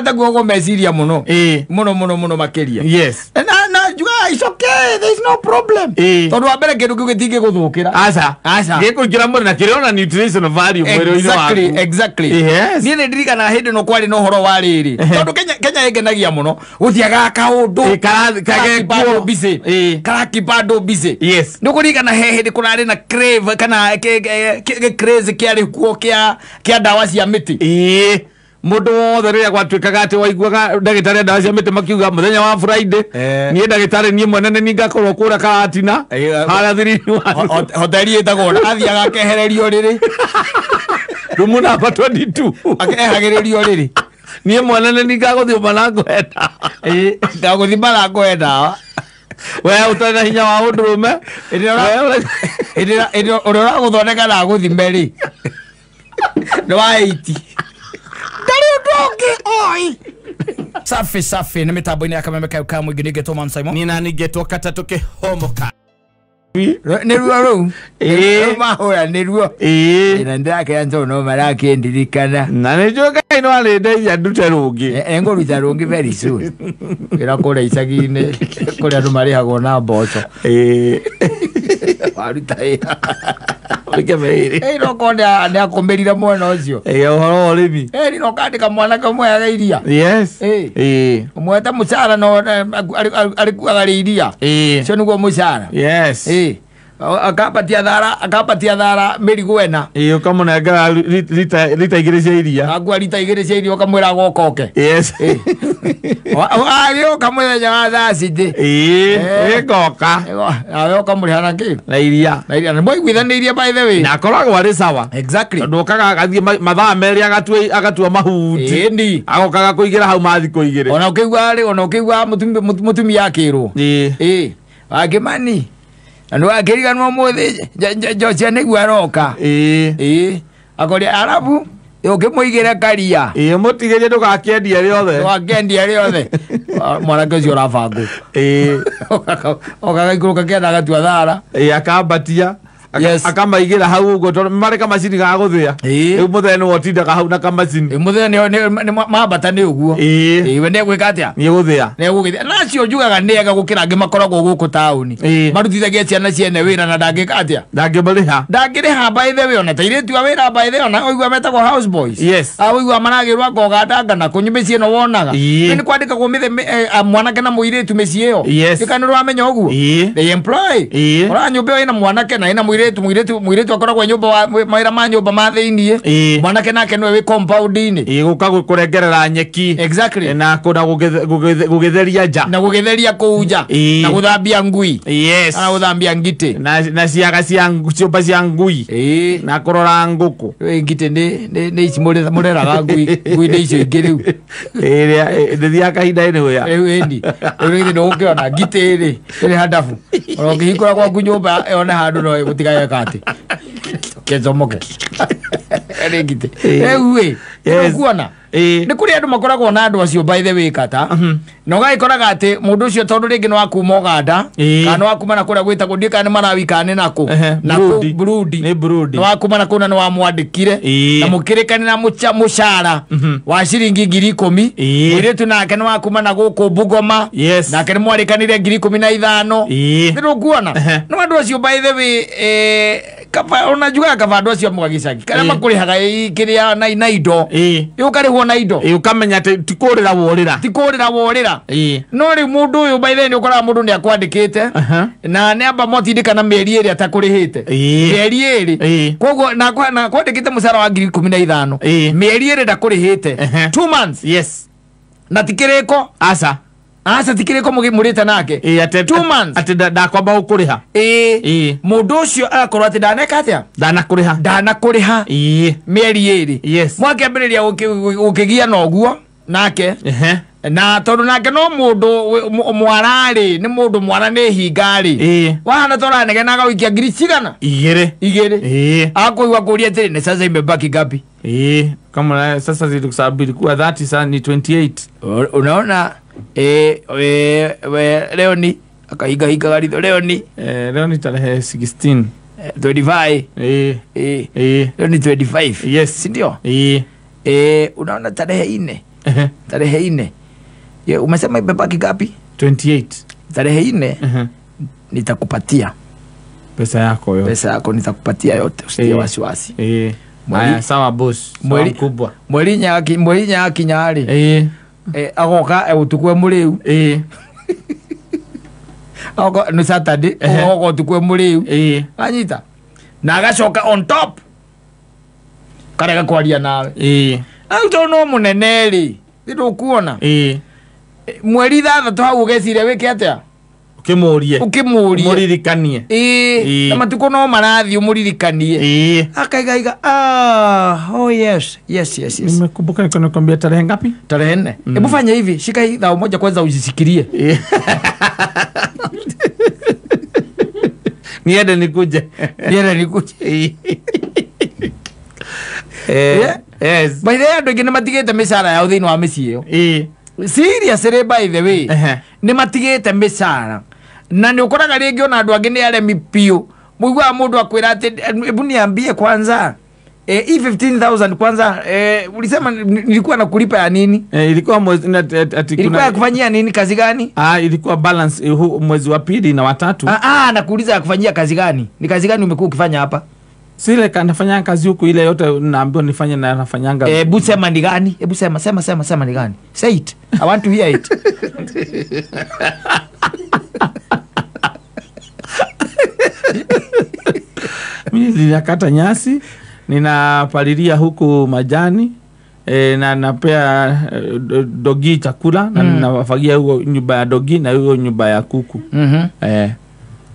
bata guogwo meciria muno. Ĩĩ. Muno muno muno makiria. Yes. Na njuga it's okay, there is no problem. Ĩĩ. Tondu wa mbere kindu kiu gitingigũthũkĩra. Aca. Aca. Gĩkũingĩra mwĩrĩ na kĩrĩ ona nutritional value mwĩrĩ-inĩ Exactly, waku. exactly. Yes. Niĩ nĩ ndirikanaga hĩndĩ ĩno kwarĩ na ũhoro wa rĩrĩ. Tondũ Kenya ĩngenagia mũno. Gũtiagaga kaũndũ. Ĩ, Karakeep andũ kagekwo. busy. Ĩ. Karakeep andũ busy. Yes. Nĩ ũkũririkana he hĩndĩ kũrarĩ na crave kana craze kĩarĩ kuo kĩa ndawa cia mĩtĩ. Ĩĩ. Mũndũ wothe rĩrĩa gwatuĩkaga atĩ waiguaga ndagĩtarĩ a ndawa cia mĩtĩ makiuga mũthenya wa Friday, Eh. niĩ ndagĩtarĩ niĩ mwene nĩ ngakorwo kũrĩa Karatina Eh, harĩa thiri-inĩ wa Hoteli ĩtagwo na athiaga akehererio rĩrĩ. rumu namba 22. Akehagĩrĩrio rĩrĩ. Niĩ mwene nĩ ngagũthiĩ marango he ndawa. Ĩĩ, ndagũthiĩ marango he ndawa. We ũtarĩ na hinya wa ũndũrũme. Hĩndĩ ĩrĩa hĩndĩ ĩrĩa ũrĩa ũragũthondeka na agũthime rĩ nĩ wa 80. Ndarĩ ũndũ ũngĩ oi. Safi safi nĩ mĩtambo-inĩ ya kameme kayo ka mũingĩ nĩngetwo Man Simon. Niĩ nani ngetwo katatũ kĩhomoka. Nĩ ruo rũu. Ĩĩ. Rũu mahũra nĩ ruo. Ĩĩ. Na ndĩrakena tondũ no marakĩndirikana. Na nĩ njũĩ Ngai no arĩndeithia ndute rũngĩ. Ngũruta rũngĩ very soon. Wĩra kũrĩa icagi-inĩ kũrĩa andũ marĩhagwo na mboco. Ĩĩ. Waruta wĩra. Mĩkebe ĩrĩ. Ĩ no korwo nĩ akũmĩrire mwena ũcio. Ĩĩ, ũhoro wa ũrĩmi. Ĩ no kandĩka mwanake ũmwe aga iria. Yes. Ĩĩ. Ĩĩ. Ũmwe ta mũcara no arĩkuaga rĩ iria. Ĩĩ. Ũcio nĩguo mũcara. Yes. Ĩĩ. Akabatia thara mĩrigo ĩna. Ĩĩ, ũkamũnengera rita igĩrĩ cia iria. Akua rita igĩrĩ cia iria ũkamwĩra agoka oke. Yes. Ĩĩ. Agĩũka mũthenya wa thaa citĩ. Ĩĩ, Eh. ĩgoka Nawe ũkamũrĩha na kĩ? na iria. Na iria. Nĩ mwaiguithanĩirie by the way. Na akoragwo arĩ sawa. Exactly. Tondũ okaga agathiĩ mathaa merĩ agatua mahuti. Ĩni. Agoka agakũigĩra hau ma thikũ igĩrĩ. Ona ũkĩigua rĩ, ona ũkĩigua mũtumia akĩrwo. Ĩĩ. Ĩĩ. Wakĩmani. Na nĩwakĩriganwo ũmũthĩ Joshua nĩguo aroka. Ĩĩ. Ĩĩ. Akoria arabu ũkĩmũigĩre karia. Ĩĩ, mũtigĩrie ndũgakĩendie rĩothe. Ndũgakĩendie rĩothe. Mwanake ũcio ũrabangwo. Ĩĩ. Okagaikũrũka kĩanda agatua thara. Ĩĩ, akambatia. Yes. Akamaigĩra hau ũguo tondũ marĩ kamacini ga gũthĩa. Ĩĩ. Rĩu mũthee nĩwe ũtindaga hau na kamacini. Mũthee nĩ mambata nĩ ũguo. Ĩĩ. Ĩĩ, we nĩegwĩka atĩa? Nĩ gũthĩa. Nĩegũgĩthĩa. Na acio njugaga nĩ ega gũkĩra angĩ makoragwo gũkũ taũni. Ĩĩ. Marutithagia ciana ciene wĩra na ndangĩka atĩa? Ndangĩmarĩha. Ndangĩrĩha by the way ona ta airĩtu a wĩra by the way ona ũigua metagwo house boys. Yes. Ah, ũigua maragĩrwo anga ũgandanga na kũnyũ mĩciĩ ĩno wonaga. Ĩĩ. Nĩ kwandĩkagwo mwanake na mũirĩtu mĩciĩ ĩyo. Yes. Gĩka nĩ ũramenya ũguo? Ĩĩ. They employ. Ĩĩ. Ũra nyũmba ĩyo ĩna mwanake na ĩna mũirĩtu akoragwo nyũmba wa mawĩra ma nyũmba ma thĩiniĩ. Ĩĩ. Mwanake nake nĩwe wĩ compound-inĩ. Ĩĩ, gũka kũrengerera nyeki. Exactly. Na kũna gũgĩtheria nja. Na gũgĩtheria kũu nja. Ĩĩ. Na gũthambia ngui. Yes. Na gũthambia ngitĩ. Na ciaga cia ciũmba cia ngui. Ĩĩ. Na kũrora ngũkũ. Rĩu ngitĩ nĩ ici mũreraga ngui ngui nĩ icio ingĩ rĩu. Ĩrĩa ndĩthiaga kahinda-inĩ ũya. Rĩu ĩni. Rĩu githĩ ndũgũkĩona ngitĩ rĩ ĩrĩ handabu. Ona ũngĩhingũra gwaku nyũmba yone handũ no ĩgũtigageka atĩ. Kĩcomoke. Ĩrĩ ngitĩ. Ĩĩ. Rĩu ĩ, Yes. nĩũkuona? Ĩĩ. Nĩ kũrĩ andũ makoragwo na andũ acio by the way kata. Na ũgagĩkoraga atĩ mũndũ ũcio tondũ rĩngĩ nĩ wa kuma Ũganda Ĩĩ. kana nĩ wa kuma na kũrĩa gwĩtagwo ndiũĩ kana nĩ Malawi kana nĩ nakũ. Ehe, Na kũu Burundi. Burundi. Nĩ Burundi. Nĩ wa kuma na kũu na nĩ wamwandĩkire. Ĩĩ. Na mũkĩrĩkanĩra mũcara wa ciringi 10,000. Ĩĩ. Mũirĩtu nake nĩ wa kuma na gũkũ Bungoma. Yes. Nake nĩ mwarĩkanĩire 15,000. Ĩĩ. Nĩ ũkuona? Ehe. No andũ acio by the way kaba ona njugaga kaba andũ acio amwe gĩcagi karĩa Ĩĩ. makũrĩhaga kĩrĩa na indo. Ĩĩ. Ĩ ũkarĩhwo na indo. Ĩĩ, ũkamenya atĩ ti kũrĩra worĩra. Ti kũrĩra worĩra. Ĩĩ. No rĩu mũndũ ũyũ by the way nĩ ũkoraga mũndũ nĩ akwandĩkĩte Aha. na nĩ amba motindĩka na mĩeri ĩrĩ atakũrĩhĩte. Ĩĩ. Mĩeri ĩrĩ. Ĩĩ. Koguo na kwandĩkĩte mũcara wa 15,000. Ĩĩ. Mĩeri ĩrĩ ndakũrĩhĩte. Ehe. 2 months. Yes. Na ti kĩrĩko. Aca. Aca ti kĩrĩko mũrĩte nake. Ĩĩ, atĩ 2 months. Atĩ ndakwamba gũkũrĩha. Ĩĩ. Ĩĩ. Mũndũ ũcio agakorwo atĩ ndaneka atĩa? Ndanakũrĩha. Ndanakũrĩha. Ĩĩ. Mĩeri ĩrĩ. Yes. Mwakĩambĩrĩria gũkĩgiana ũguo nake. Ehe. Na tondũ nake no mũndũ mwararĩ nĩ mũndũ mwara nĩ hingarĩ. Ĩĩ. Wahana ta ũranegena agagũikia ngiri cigana? Igĩrĩ. Igĩrĩ. Ĩĩ. Akũigua kũria atĩrĩ na sasa imebaki ngapi? Ĩĩ. Kama sasa sababu ilikuwa 30 sasa ni 28. Unaona leo ni akahingahingaga ritho leo ni Leo ni tarehe 16. 25. Ĩĩ. Ĩĩ. Leo ni 25. Yes. Si ndio? Ĩĩ. Unaona tarehe 4. Ehe. Tarehe 4. Ye, umesema imebaki ngapi? 28. Tarehe 4 nitakupatia pesa yako yote. Pesa yako nitakupatia yote, usitie wasiwasi. Haya, sawa boss. Sawa mkubwa. Mweri nyakinyari. Agoka utukwe muriu. Agoka ni Saturday, agoka utukwe muriu. Anyita. Na agacoka on top. Karega kwaria nawe. Au no munene ri. Ndukuona. Mweri 6 hau ugecire wike atia? Ukimurie. Ukimurie. Umuririkanie. Na matuko no marathi umuririkanie. Akaigaiga, oh yes. Yes, yes, yes. Nimekumbuka niko nakwambia tarehe ngapi? Tarehe 4. Hebu fanya hivi, shika hii dhao moja kwanza ujisikirie. Niende nikuje. Niende nikuje. Yes. By the way, andu aingi nimatigite mishahara yao thiini wa miciĩ ĩyo. Seriously, by the way, nimatigite mishahara. Na nĩ ũkoraga rĩngĩ ona andũ angĩ nĩ aremi biũ. Mũiguaga mũndũ akwĩra atĩ hebu niambie kwanza. Hii 15,000 kwanza, ulisema nilikuwa nakulipa ya nini? Ilikuwa mwezi ati ilikuwa ya kufanyia nini, kazi gani? Ilikuwa balance mwezi wa pili na watatu. Nakuuliza ya kufanyia kazi gani? Ni kazi gani umekuwa ukifanya hapa? Sile nafanya kazi huku ile yote naambiwa nifanye na nafanyanga. Hebu sema ni gani? Hebu sema sema ni gani? Say it. I want to hear it. Mimi ninakata nyasi, ninapalilia huku majani, na napea dogi chakula, na ninafagia huko nyumba ya dogi na huko nyumba ya kuku.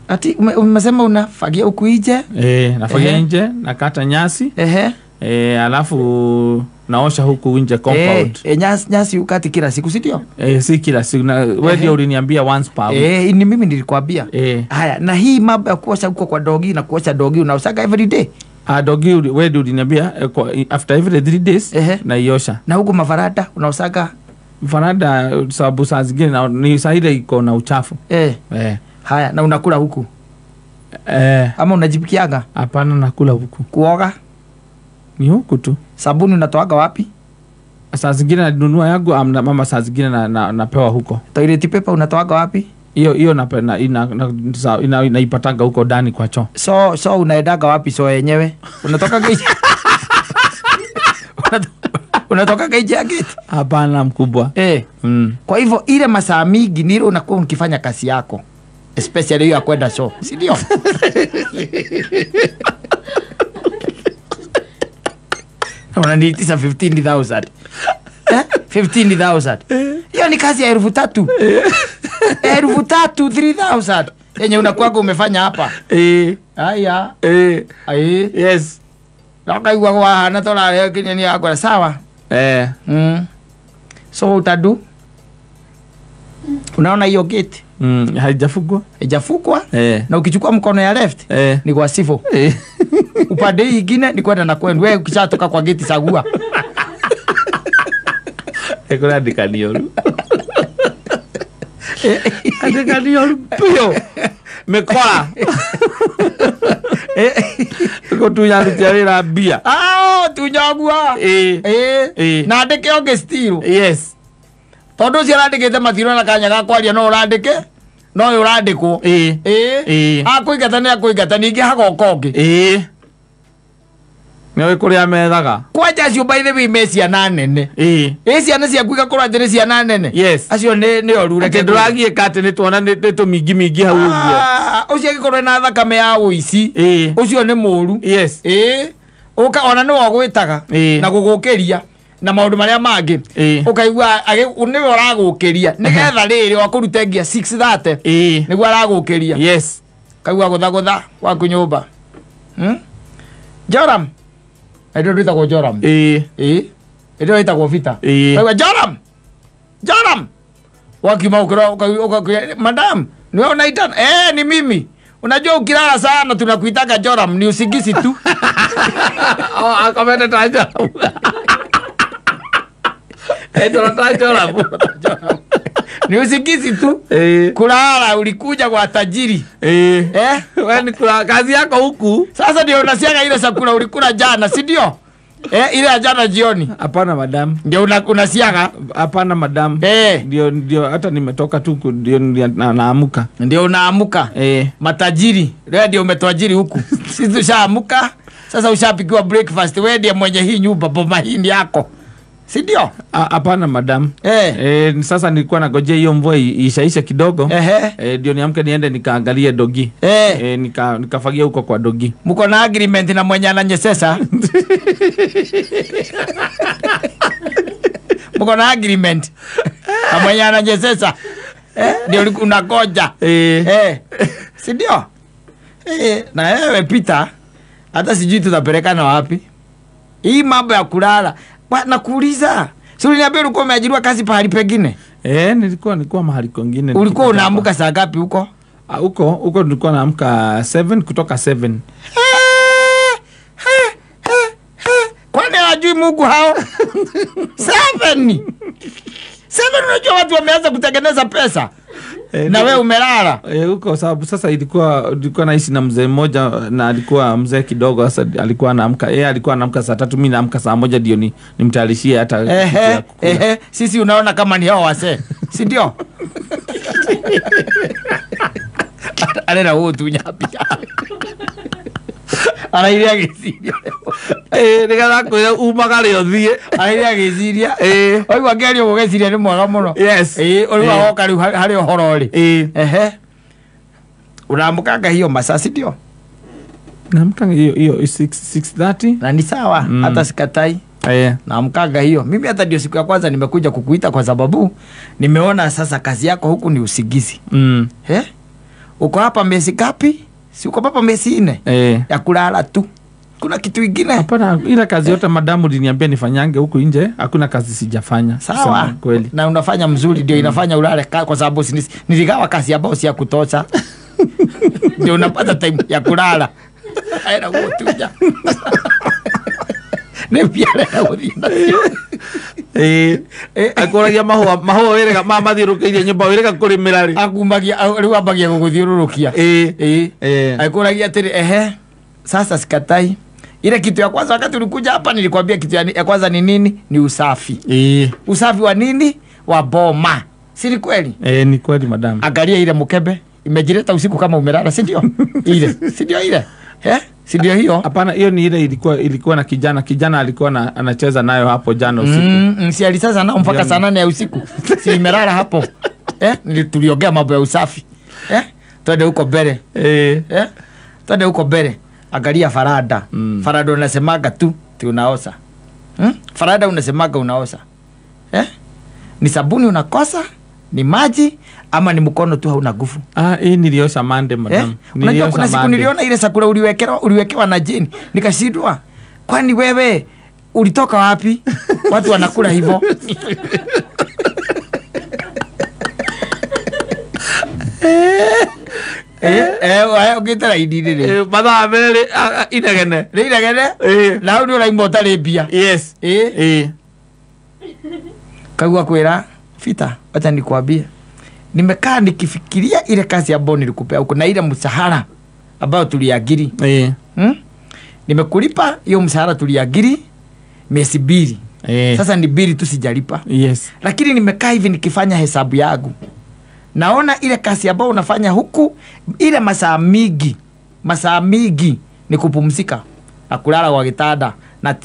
Ati umesema unafagia huku nje? Nafagia nje, nakata nyasi. Alafu naosha huku nje compound. Nyasi ukati kila siku, si ndio? Si kila siku. Na wewe ndio uliniambia once per week. Ni mimi nilikwambia. Haya, na hii mambo ya kuosha huko kwa dogi na kuosha dogi unaoshaga every day? Dogi wewe ndio uliniambia after every 3 days na iosha. Na huko mafarada unaoshaga? Farada sababu saa zingine ni saa ile iko na uchafu. Haya, na unakula huku? Ama unajipikiaga? Hapana, nakula huku. Kuoga? Ni huku tu. Sabuni unatoaga wapi? Saa zingine nanunua yangu, mama saa zingine napewa huko. Toilet paper unatoaga wapi? Hiyo naipatanga huko ndani kwa choo. So unaendaga wapi so yenyewe? Unatoka nje? Unatoka nje ya gate? Hapana mkubwa. Kwa hivyo ile masaa mingi ni ile unakuwa ukifanya kazi yako. Especially hiyo ya kwenda show. Si ndio? Unaniitisha 15,000. 15,000. Hiyo ni kazi ya 3,000. 3,000, 3,000. Yenye unakuwa umefanya hapa. Haya. Yes. Nakaigua kwa hana tola kinyeni yako sawa. So utadu. Unaona hiyo gate? Haijafungwa. Haijafungwa? Na ukichukua mkono ya left ni kwa sifo. Upande ingine ni kwenda na kwenda. Wewe ukishatoka kwa gate sagua. Ekora ndikaniyoru. Andikaniyoru pio. Mekora. Ko tunya wira mbia. Tunyagua. Na andike Augustino. Yes. Tondu ucio arandikite mathiro na kanya ga kwaria no urandike no urandikwo. Akuingata ni akuingata ningi hagoka ungi. Nĩ kuria methaga kwanja acio by the way me ciana nene. Ciana ciaku igakorwo atĩ nĩ ciana nene. Yes. Acio nĩ oru reke ndũragiĩka atĩ nĩ tuona nĩ tũmingi mingi hau ũguo. Ũcio angĩkorwo na thakame ya ũici ũcio nĩ mũru. Yes. Ũka ona nĩwe ũgwĩtaga na gũgũkĩria na maũndũ marĩa mangĩ ũkaigua nĩwe ũragũkĩria nĩgetha rĩrĩ wakũrute ngia 6:30 nĩguo aragũkĩria. Yes. Kaigua gũthagũtha gwaku nyũmba. Joram. Ndio nditagwo Joram. Ndio itagwo Vita. Kaigua Joram. Joram. Wakiuma ukira madam, ni wewe unaita? Ni mimi. Unajua ukilala sana tunakuitaka Joram, ni usingizi tu. Akameta ta Joram. Ndio Joram. Ni usingizi tu. Kulala ulikuja kwa tajiri. Wewe ni kula kazi yako huku. Sasa ndio unasiaga ile chakula ulikula jana, si ndio? Ile ya jana jioni. Hapana madam. Ndio unasiaga? Hapana madam. Ndio hata nimetoka tu ndio naamuka. Ndio unaamuka. Matajiri. Leo ndio umetuajiri huku. Sisi tushaamuka. Sasa ushapikiwa breakfast. Wewe ndiye mwenye hii nyumba, boma hii ni yako. Si ndio? Hapana madam. Sasa nilikuwa nagojea hiyo mvua ishaisha kidogo. Ndio niamke niende nikaangalie dogi. Nikafagia huko kwa dogi. Mko na agreement na mwenye ananyesesa? Mko na agreement na mwenye ananyesesa? Ndio unagoja. Si ndio? Na wewe Peter, hata sijui tutapelekana wapi. Hii mambo ya kulala. Nakuuliza. Si uliniambia ulikuwa umeajiriwa kazi pahali pengine? Nilikuwa mahali kwingine. Ulikuwa unaamka saa ngapi huko? Huko nilikuwa naamka 7 kutoka 7. Kwani hawajui Mungu hao? 7. 7 unajua watu wameanza kutengeneza pesa. Na wewe umelala. Huko sababu sasa ilikuwa naishi na mzee mmoja na alikuwa mzee kidogo, sasa alikuwa anaamka. Yeye alikuwa anaamka saa 3, mimi naamka saa 1 ndio nimtayarishie hata. Sisi unaona kama ni hao wasee. Si ndio? Arera wewe tu nyapi. Arairia giciria. Nigatha kwira umagare uthie. Arairia giciria. Oigua ngerio gugeciria ni mwega muno. Yes. Uriu woka riu hari uhoro ri. Unaamkanga hiyo masaa, si ndio? Naamkanga hiyo 6:30. Na ni sawa, hata sikatai. Naamkanga hiyo. Mimi hata ndio siku ya kwanza nimekuja kukuita kwa sababu nimeona sasa kazi yako huku ni usingizi. Uko hapa miezi ngapi? Si uko hapa miezi 4 ya kulala tu. Kuna kitu kingine? Hapana, ila kazi yote madamu uliniambia nifanyange huku nje, hakuna kazi sijafanya. Sawa. Kweli. Na unafanya mzuri ndio inafanya ulale kwa sababu niligawa kazi ambayo si ya kutosha. Ndio unapata time ya kulala. Aina gutuja. Ne piare na Akoragia mahua werega ma mathiũrũrũkĩirie nyũmba werega kũrĩmĩra rĩ. Akumagia rĩu ambagia gũgũthiũrũrũkia. Akoragia atĩrĩ sasa sikatai. Ile kitu ya kwanza wakati ulikuja hapa nilikwambia kitu ya kwanza ni nini? Ni usafi. Usafi wa nini? Wa boma. Si ni kweli? Ni kweli madam. Angalia ile mkebe imejileta usiku kama umelala, si ndio? Ile, si ndio ile? Si ndio hiyo? Hapana, hiyo ni ile ilikuwa na kijana alikuwa anacheza nayo hapo jana usiku. Si alicheza nao mpaka saa 8 ya usiku. Si imelala hapo. Tuliongea mambo ya usafi. Twende huko mbele. Twende huko mbele. Angalia farada. Farada unasemaga tu unaosa. Farada unasemaga unaosa. Ni sabuni unakosa? Ni maji ama ni mkono tu hauna nguvu? Hii niliosha Monday madam. Unajua kuna siku niliona ile sakura uliwekewa na jeni. Nikashindwa. Kwani wewe ulitoka wapi? Watu wanakula hivyo. Ukitara idini ri. Mathaa merĩ inegene. Rĩ inegene? Na hau nĩ ũraima ũtarĩ mbia. Yes. Kaigua kwĩra Fita, acha nikwambie. Nimekaa nikifikiria ile kazi ambayo nilikupea huko na ile mshahara ambao tuliagiri. Nimekulipa hiyo mshahara tuliagiri miezi 2. Sasa ni 2 tu sijalipa. Yes. Lakini nimekaa hivi nikifanya hesabu yangu. Naona ile kazi ambayo unafanya huku ile masaa mingi ni kupumzika na kulala kwa kitanda na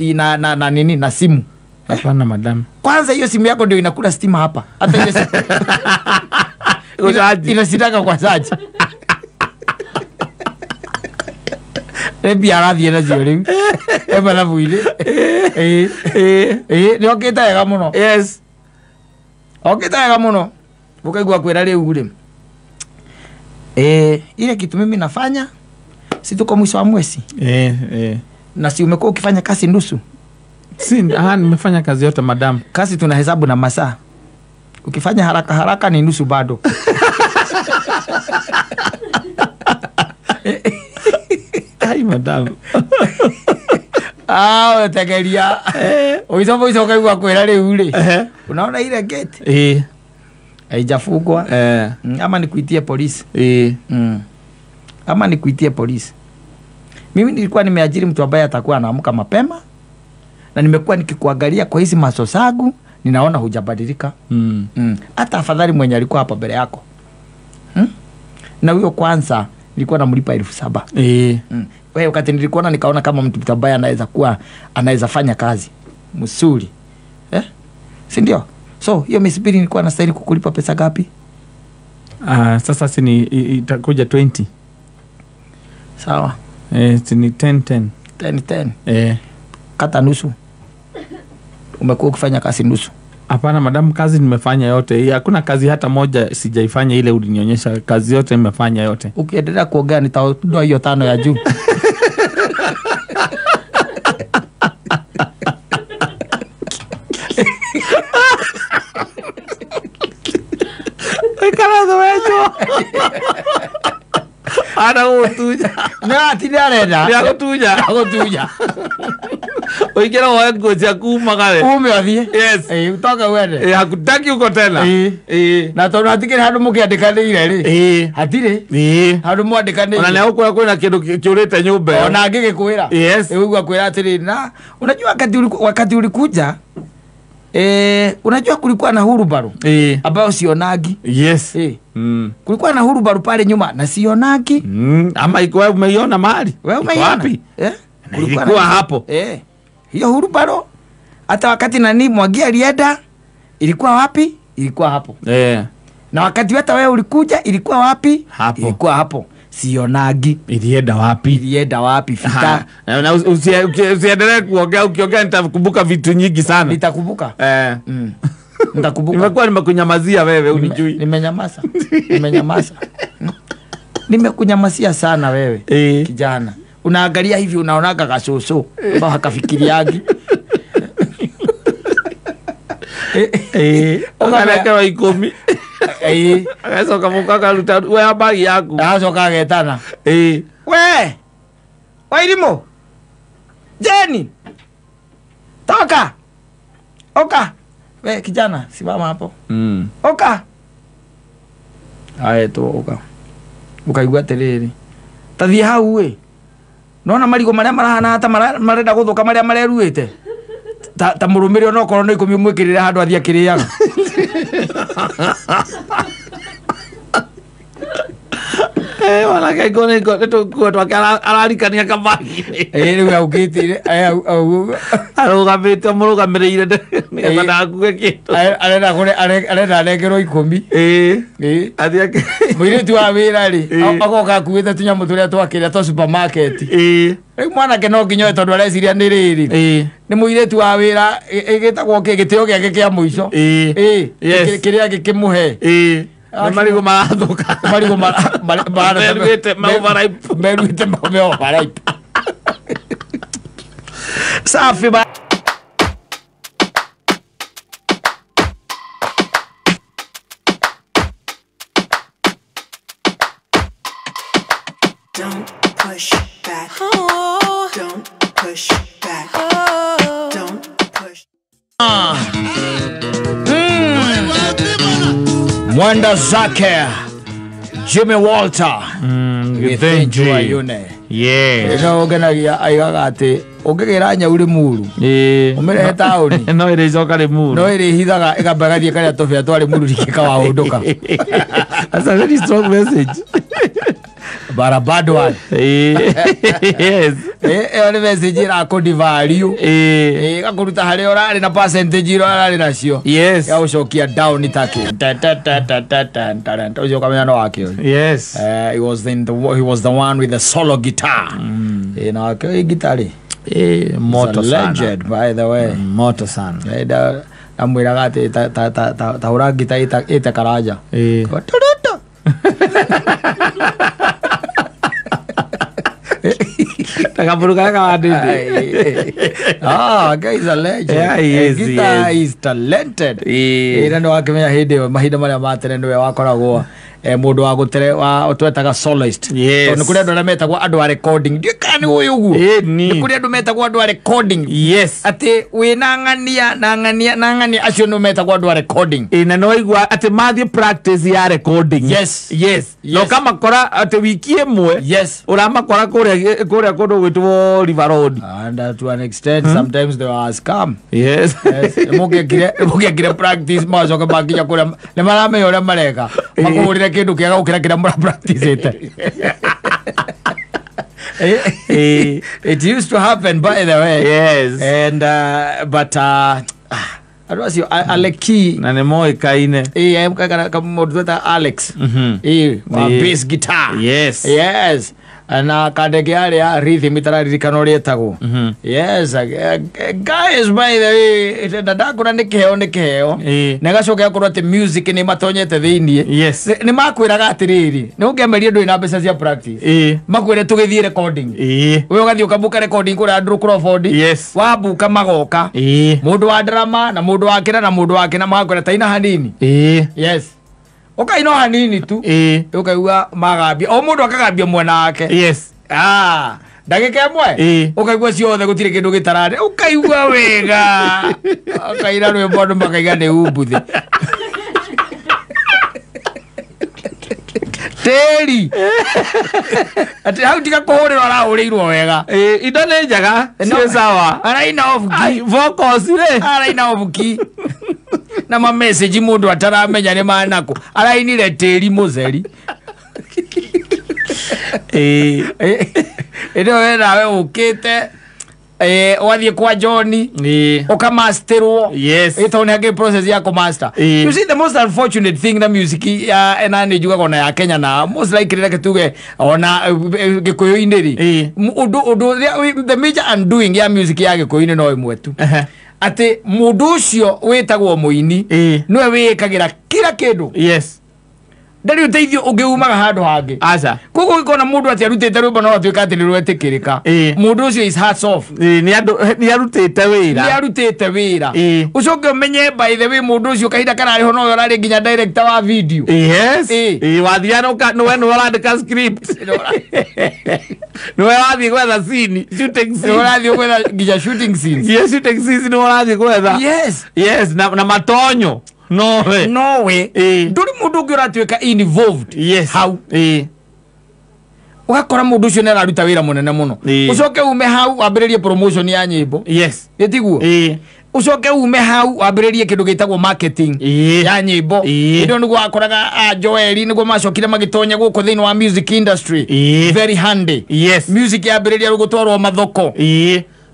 na nini na simu. Hapana madam. Kwanza hiyo simu yako ndio inakula stima hapa. Hata ile inasitaka kwa saji. Ebi arathie na cio riu. Eba ile. Ni okite wega muno. Yes. Okite wega muno. Ukaigua kwira riu ri. Ile kitu mimi nafanya si tuko mwisho wa mwezi. Na si umekuwa ukifanya kazi nusu. Si, nimefanya kazi yote madam. Kazi tunahesabu na masaa. Ukifanya haraka haraka ni nusu bado. Ai madam. Tegeria. Uizo ukaigua kwira riu ri. Unaona ile gate? Haijafungwa. Ama nikuitie polisi. Ama nikuitie polisi. Mimi nilikuwa nimeajiri mtu ambaye atakuwa anaamka mapema Na nimekuwa nikikuangalia kwa hizi macho zangu, ninaona hujabadilika. Hata afadhali mwenye alikuwa hapa mbele yako. Na huyo kwanza nilikuwa namlipa 7,000. Wewe wakati nilikuona nikaona kama mtu ambaye anaweza kuwa anaweza fanya kazi msuri. Si ndio? So hiyo misibiri nilikuwa nastahili kukulipa pesa ngapi? Sasa si ni itakuja 20. Sawa. Si ni 10 10. 10 10. Kata nusu. Umekuwa ukifanya kazi nusu. Hapana madam, kazi nimefanya yote. Hakuna kazi hata moja sijaifanya ile ulinionyesha. Kazi yote nimefanya yote. Ukiendelea kuongea nitaondoa hiyo 5 ya juu. Ana gutunya. Na ti arenda. Nĩ agũtunya. Agũtunya. Ũingĩre woe nguo ciaku umagare. Ume ũthiĩ. Yes. Utoke uende. Hakutaki uko tena. Na tondũ hatikĩrĩ handũ mũkĩandĩkanĩire rĩ. Hatirĩ. Handũ mwandĩkanĩire. Ona nĩ agũkwĩra kwĩna kĩndũ kĩũrĩte nyũmba ĩyo. Ona angĩgĩkwĩra. Yes. Ũguo akwĩra atĩrĩ, na unajua wakati ulikuja unajua kulikuwa na hurubaru ambayo sionagi. Yes. Kulikuwa na hurubaru pale nyuma na sionagi. Ama iko wewe umeiona mahali? Wewe umeiona wapi? Kulikuwa hapo. Hiyo hurubaru hata wakati nani Mwangi alienda ilikuwa wapi? Ilikuwa hapo. Na wakati hata wewe ulikuja ilikuwa wapi? Hapo. Ilikuwa hapo. Sionagi. Ilienda wapi? Ilienda wapi? Fita. Na usiendelee kuongea, ukiongea nitakumbuka vitu nyingi sana. Nitakumbuka. Nitakumbuka. Nimekuwa nimekunyamazia wewe unijui. Nimenyamaza. Nimenyamaza. Nimekunyamazia sana wewe. Kijana. Unaangalia hivi unaonaga kasoso ambao hakafikiriagi. Ukarekewa 10. Agacoka mũka akaruta we bagi yaku. Agacoka agetana. We! Wairimu! Jeni! Toka! Oka! We kijana, simama hapo. Oka! Ae tu oka. Ukaigua atĩrĩrĩ. Ta thiĩ hau ĩ. Nona marigũ marĩa marahana hata marenda gũthũka marĩa mareruĩte. Ta mũrũmĩrĩ ona okorwo nĩ 10 mwĩkĩrĩre handũ athiĩ akĩrĩaga. Wanake ngone ngone twake ararikania kabagi. Rĩu aukĩte arũgamĩte mũrũgamĩrĩire nĩgetha ndagakuge kĩndũ. Arenda kũre arenda arengerwo 10. Athiĩ mũirĩtu wa wĩra rĩ agoka akuĩte tũnyamũ tũrĩa twakĩrĩa twa supermarket. Rĩu mwanake no nginya oe tondũ areciria nĩ rĩrĩ. Nĩ mũirĩtu wa wĩra ĩgĩtagwo kĩ gĩtĩo gĩake kĩa mũico. Kĩrĩa gĩkĩmũhe. Nĩ marigũ marathũka. Marigũ meruĩte overripe. Meruĩte overripe. Safi ba. Don't push back. Oh. Don't push back. Oh. Don't push. Mwenda zake Jimmy Walter Githinji Wayune. Yes. No genagia aigaga ati ungigira nyau Limuru. Umirehe tauni. No iricoka Limuru. No irihithaga ikamba gathie karia tubia twa Limuru rikikawahunduka. That's a very strong message. But a bad one. Yes. Ĩyo nĩ message ĩrakũdi value. Ĩgakũruta harĩa ũrarĩ na percentage iria ũrarĩ nacio. Yes. Ĩgagũcokia down itake. Ta ta ta ta ta ta ta ta. Ũcio ũkamenya no wake ũyũ. Yes. He was in the he was the one with the solo guitar. Na wake ũyũ guitar rĩ. Moto sana. Legend by the way. Moto sana. Ndamwĩraga atĩ ta ta ta ta hũra guitar ĩte karanja. Turuto. Ah, guy is a legend. Yeah, he is. Guitar is talented. Ira no akimenya hindi mahinda maria ma tene niwe wakoragwo Mundu wa gutere wa twetaga soloist. Yes. Tondu kuri andu aria metagwo andu a recording. Ndiũĩ kana nĩ ũĩ ũguo. Ĩni. Nĩ kuri andu metagwo andu a recording. Yes. Ati wina ng'ania na ng'ania na ng'ania acio nĩ metagwo andu a recording. Ĩ, na nĩwaigua atĩ mathiĩ practice ya recording. Yes. Yes. Yes. Na ũkamakora atĩ wiki ĩmwe Yes. ũramakora kũrĩa kũndũ gwĩtwo River Road. And to an extent sometimes they were a scam. Yes. Yes. Mũngĩekire practice macoka makinya kũrĩa nĩ maramenya ũrĩa mareka. Makũhũrĩre kĩndũ kĩega gũkĩra kĩrĩa mũra practice-ĩte. It used to happen, by the way. Yes. And but andũ acio Aleki Na nĩ moĩkaine. Mũndũ tweta Alex. Wa bass guitar. Yes. Yes. Na kandege arĩa rhythm itararirikana ũrĩa ĩtagwo. Yes, guys, by the way, na ndakũra nĩ kĩheo nĩ kĩheo. Na ĩgacoka ĩgakorwo atĩ music nĩ matonyete thĩiniĩ. Yes. Nĩ makwĩraga atĩrĩrĩ, nĩ ũngĩameria ndũrĩ na mbeca cia practice. Makwĩre tũgĩthiĩ recording. We ũgathiĩ ũkabuka recording kũrĩa Andrew Crawford. Yes. Wabuka magoka. Mũndũ wa drama na mũndũ wa kĩra na mũndũ wa kĩna magakwĩra taina hanini. Yes. Ũkaina o hanini tu. Ũkaigua magambia o mũndũ akagambia mwena wake. Yes. Ndagĩka ĩmwe ũkaigua ciothe gũtirĩ kĩndũ gĩtararĩ ũkaigua wega ũkaina rwĩmbo andũ makaiga nĩ umbuthĩ. Tĩri atĩ hau tiga kũhũrĩrwo arahũrĩirwo wega. Indo nĩ njega ciĩ sawa. Araina off key. Vocals rĩ. Araina off key. Na ma message mũndũ ataramenya nĩ manakũ arainire tĩri mũceri. Ĩno we nawe ũkĩte ũgathiĩ kwa Johnny ũkamasterwo. Yes. Ĩtondũ nĩ hakĩrĩ process ya kũmaster. You see the most unfortunate thing na music ya na nĩ njugaga ona ya Kenya na most likely reke tuge ona Gĩkũyũ-inĩ rĩ, ũndũ ũrĩa the major undoing ya music ya Gĩkũyũ-inĩ no ĩmwe tu. Atĩ mũndũ ũcio wĩtagwo mũini nĩwe wĩĩkagĩra kila kĩndũ. Yes. Ndarĩ ũteithio ũngĩ umaga handũ hangĩ. Aca. Koguo ũngĩkona mũndũ atĩ arutĩte rwĩmbo no atuĩka atĩ nĩ rwetĩkĩrĩka. Mũndũ ũcio is hats off. Nĩ arutĩte wĩra. Nĩ arutĩte wĩra. Ũcoke ũmenye by the way mũndũ ũcio kahinda kararĩ ho nowe ũrarĩ nginya director wa video. Yes. Wathiaga nĩwe nĩwe ũrandĩka script. Nĩwe ũrathiĩ gwetha scene, shooting scene. Nĩwe ũrathiĩ gwetha nginya shooting scenes. Yes, shooting scenes nĩwe ũrathiĩ gwetha. Yes. Yes, na matonyo. No way. No way. Ndũrĩ mũndũ ũngĩ ũratuĩka involved. Yes. Hau. Ũgakora mũndũ ũcio nĩ araruta wĩra mũnene mũno. Ũcoke ume hau wambĩrĩrie promotion ya nyĩmbo. Yes. Gĩtiguo? Ũcoke ume hau wambĩrĩrie kĩndũ gĩtagwo marketing ya nyĩmbo. Hĩndĩ ĩyo nĩguo wakoraga Joeli nĩguo macokire magĩtonya gũkũ thĩinĩ wa music industry. Very handy. Yes. Music yambĩrĩria gũtwarwo mathoko.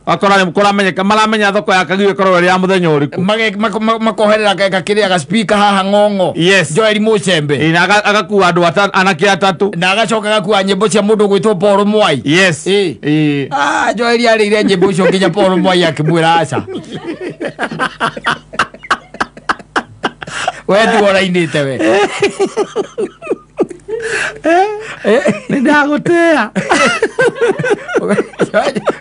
Wakora nĩ kũramenyeka maramenya thoko ya Kagio ĩkoragwo ĩrĩ ya mũthenya ũrĩkũ. Makoherera gakĩrĩa ga speaker haha ng'ong'o. Yes. Joeli Mũcembe. Na agakua andũ anake atatũ. Na agacoka agakua nyĩmbo cia mũndũ ũgwĩtwo Paul Mwai. Yes. Joeli arĩire nyĩmbo icio nginya Paul Mwai akĩmwĩra aca. We tiwe ũrainĩte we. Nĩ ndagũtĩa.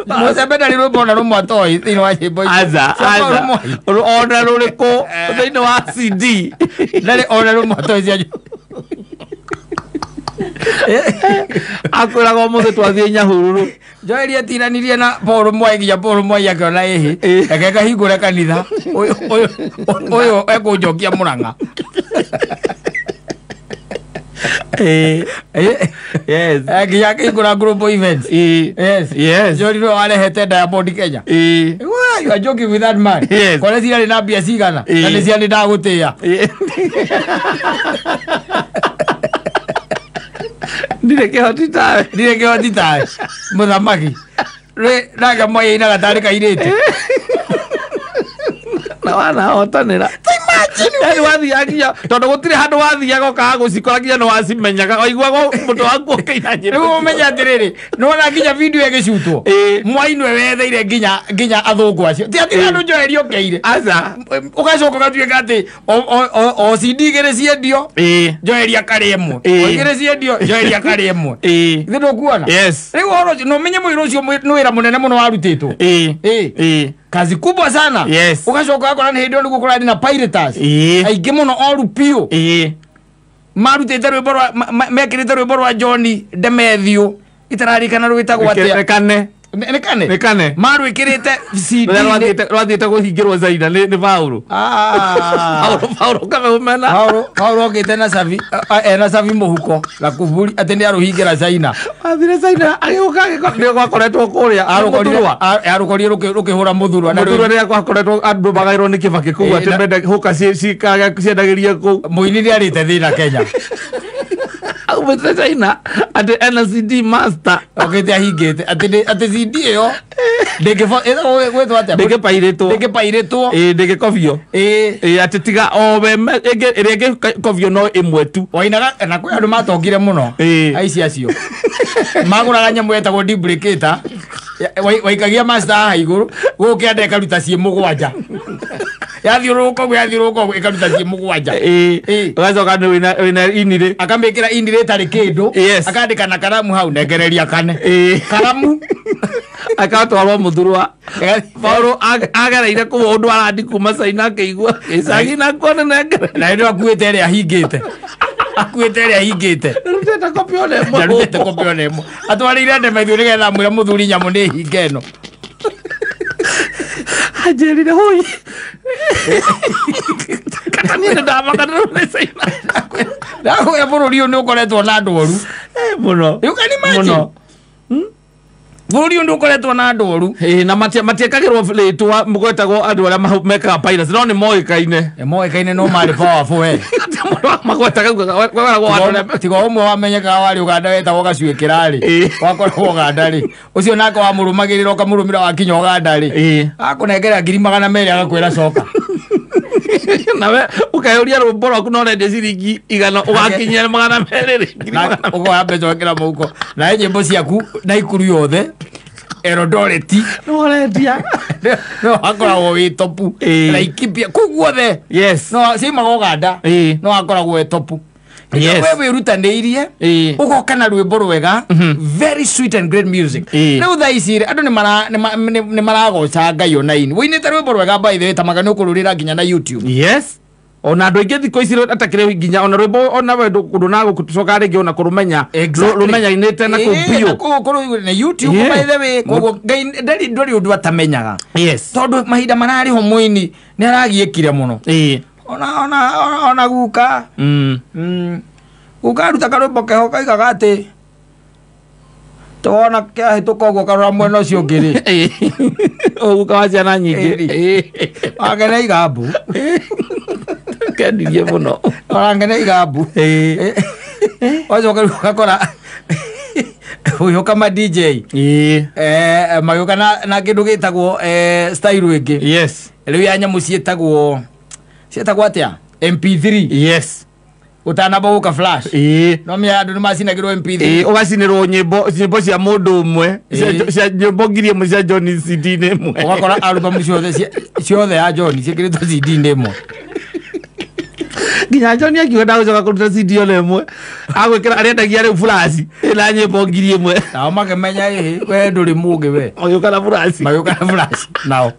Mũcembe ndarĩ rwĩmbo ona rũmwe atoĩ thĩinĩ wa nyĩmbo icio. Aca, aca. Ona rũrĩkũ thĩinĩ wa CD. Ndarĩ ona rũmwe atoĩ cia Akwĩraga ũmũthĩ twathiĩ Nyahururu. Joeli atinanirie na Paul Mwai nginya Paul Mwai akĩona ĩhĩ. Reke ngahingũre kanitha. Ũyũ ekũnjokia Mũrang'a. Yes. Nginya akĩhingũra global events. Yes. Yes. Joeli nĩwe warehete Diamond Kenya. You are joking with that man. Yes. Kore ciarĩ na mbia cigana na nĩ ciarĩ ndagũtĩa. Ndirĩ kĩhoti tawe. Ndirĩ kĩhoti tawe. Mũthamaki. Nake Mwai ainaga tarĩ kairĩtu. Na wanahotanĩra. Yaani wathiaga nginya tondũ gũtirĩ handũ wathiaga ũkaga gũcikora nginya nĩ wacimenyaga waiguaga mũndũ waku ũkĩina nyĩmbo. Rĩu ũmenye atĩrĩrĩ, nĩwona nginya video ĩgĩcutwo. Mwai nĩwe wetheire nginya athũngũ acio. Ti atĩ handũ Joeli okĩire. Aca. Ũgacoka ũgatuĩka atĩ o CD igĩrĩ ciendio Joeli akarĩa ĩmwe. O igĩrĩ ciendio Joeli akarĩa ĩmwe. Githĩ ndũkuona? Yes. Rĩu ũhoro ũcio no ũmenye mũira ũcio nĩ wĩra mũnene mũno warutĩtwo. Kazi kubwa sana. Yes. Ugacoka ũgakora nĩ hĩndĩ ĩyo nĩguo kũrarĩ na pirators. Aingĩ mũno oru biũ. Marutĩte rwĩmbo rwa mekĩrĩte rwĩmbo rwa Johnny Demethiũ itararikana rwĩtagwo atĩa. Rekane. Nĩkane? Nĩkane. Marwĩkĩrĩte CD. Rwathiĩte kũhingĩrwo China nĩ Paulo. Paulo Kameme. Paulo okĩte na cabi, ena cabi mũhuko gakuburi atĩ nĩ arũhingĩra China. Athire China agĩũka nĩ gwakoretwo kũrĩa arũkorire rũkĩhũra mũthurwa. Mũthurwa rĩrĩa gwakoretwo andũ magairwo nĩ Kĩbakĩ kũu atĩ menda hũka ciendagĩrie kũu. Mũini nĩ arĩte thĩna Kenya. Aumĩte China atĩ ena CD master. Okĩte ahingĩte atĩ CD ĩyo ndĩngĩgwĩtwo atĩa? Ndĩngĩpairĩtwo. Ndĩngĩpairĩtwo. Ĩĩ ndĩngĩkobio. Ĩĩ atĩ tiga o we ĩrĩa ĩngĩkobio no ĩmwe tu. Wainaga na kwĩ andũ matongire mũno. Aici acio. Magũraga nyamũ yetagwo debricator. Waikagia master haha igũrũ gũkũ kĩanda ĩkaruta ciĩ mũgwanja. Yathiũrũrũka ũguo yathiũrũrũka ũguo ĩkaruta ciĩ mũgwanja. Ĩĩ ũgacoka wĩna inirĩ. Akamĩkĩra inirĩ ĩtarĩ kĩndũ. Akandĩka na karamu hau nengereria kane. Karamu. Akatwarwo mũthurwa. Paulo agereire kũu ũndũ arandi kuma China akĩigua gĩcagi na kuona nengere. Na hĩndĩ ĩyo akuĩte ĩrĩa ahingĩte. Akuĩte ĩrĩa ahingĩte. Ndarutĩte kopi ona ĩmwe. Ndarutĩte kopi ona ĩmwe. Atwarĩire Demethiũ nĩgetha amwĩre mũthuri nyamũ nĩ hinge ĩno. Anjĩrire hũi. Kata niĩ nĩndamaka nĩ China. Ndakwĩra bũrũri ũyũ nĩ ũkoretwo na andũ oru. Mũno. You can imagine. Bũrũri ũyũ nĩ ũkoretwo na andũ oru. Na matiekagĩrwo rĩtwa gwetagwo andũ arĩa mekaga piracy no nĩ moĩkaine. Moĩkaine no marĩ powerful we. Tiga ũmwe wamenyekaga warĩ Uganda wetagwo Gacuĩkĩra rĩ. Wakoragwo Uganda rĩ. Ũcio nake wamũrũmagĩrĩra ũkamũrũmĩra wakinya Uganda rĩ. Akũnengera 200,000 agakwĩra coka. Nawe ũkeyũria rwĩmbo rwaku no ũrendia ciringi 100 ũgakinyia 200 rĩ. Ũkoya mbeca ũgekĩra mũhuko. Nawe nyĩmbo ciaku na Ikuru yothe Eldoret nĩ ũrendia. No wakoragwo wĩ topu. Laikipia kũu guothe. Yes. No ciumaga Uganda. No wakoragwo wĩ topu. Yes. We wĩrutanĩirie ũgoka na rwĩmbo rwega, very sweet and great music. Rĩu thaa ici rĩ andũ nĩ maragoca Ngai ona ini. Wũinĩte rwĩmbo rwega by the way ta maga nĩ ũkũrũrĩra nginya na YouTube. Yes. Ona andũ aingĩ thikũ ici atakĩrĩ nginya ona rwĩmbo ona we ndũnagũcoka rĩngĩ ona kũrũmenya. Rũmenyanĩte na kũu biũ. Kũu na YouTube by the way. Koguo Ngai ndari ũndũ atamenyaga. Yes. Tondũ mahinda mararĩho mũini nĩ aragiĩkire mũno. Ona guka. Guka aruta karwĩmbo keho kaigaga atĩ tona kĩahĩtũka ũguo karora mwena ũcio ũngĩ rĩ. Guka wa ciana nyingĩ. Wangene igambu. Kendirie mũno. Wangene igambu. Wacoka rĩu ũgakora ũgĩũka ma DJ. Magĩũka na kĩndũ gĩtagwo style ĩngĩ. Yes. Rĩu ya nyamũ ciĩtagwo atĩa? MP3. Yes. Ũtanamba gũka flash. No menya andũ nĩ macinagĩrwo MP3. Ũgacinĩrwo nyĩmbo cia mũndũ ũmwe cia nyĩmbo 1000 cia Johnny CD-inĩ ĩmwe. Ũgakora album ciothe ya Johnny ciĩkĩrĩtwo CD-inĩ ĩmwe. Nginya Johnny akiuga ndagũcoka kũruta CD ona ĩmwe. Agwĩkĩra arendagia rĩu flash ĩna nyĩmbo 1000. Nao makĩmenya ĩhĩ we ndũrĩ mũũgĩ we. Magĩũka na flash. Magĩũka na flash nao.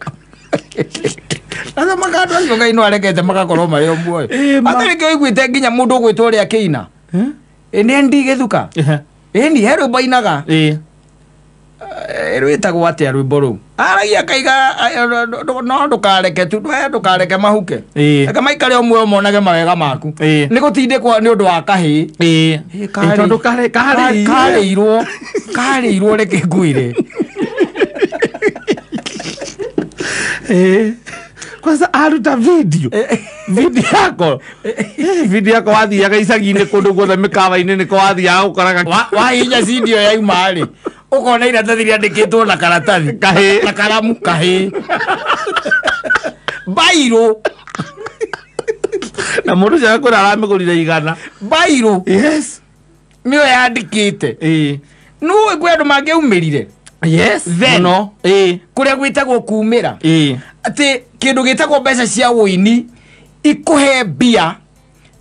Sasa makandũ acio Ngai no arekete magakorwo marĩ o muoyo. Atĩ rĩngĩ ũiguĩte nginya mũndũ ũgwĩtwo ũrĩa akĩina. Nĩ Ndi Gĩthuka. Ĩni he rwĩmbo ainaga. Rwĩtagwo atĩa rwĩmbo rũu? Aragia akaiga no ndũkareke tu, ndũkareke mahuke. Reke maikare o muoyo monage mawega maku. Nĩ gũtindĩkwo nĩ ũndũ wa kahĩĩ. Tondũ karĩirwo karĩirwo reke ngwĩre. Kwanza aruta video. Video yako. Video yako wathiaga icagi-inĩ kũndũ guothe mĩkawa-inĩ nĩko wathiaga ũkoraga. Wahihinya video yauma rĩ ũkona iratathi rĩandĩkĩtwo na karatathi Kahĩĩ. Na karamu kahĩĩ. Bairũ. Na mũndũ ũcio agakwĩra aramĩgũrire 100. Bairũ. Yes. Nĩyo yandĩkĩte. Nĩũĩ kwĩ andũ mangĩaumĩrire. Yes. Then Mũno. kũrĩa gwĩtagwo kumĩra. Atĩ kĩndũ gĩtagwo mbeca cia ũini ikũhe mbia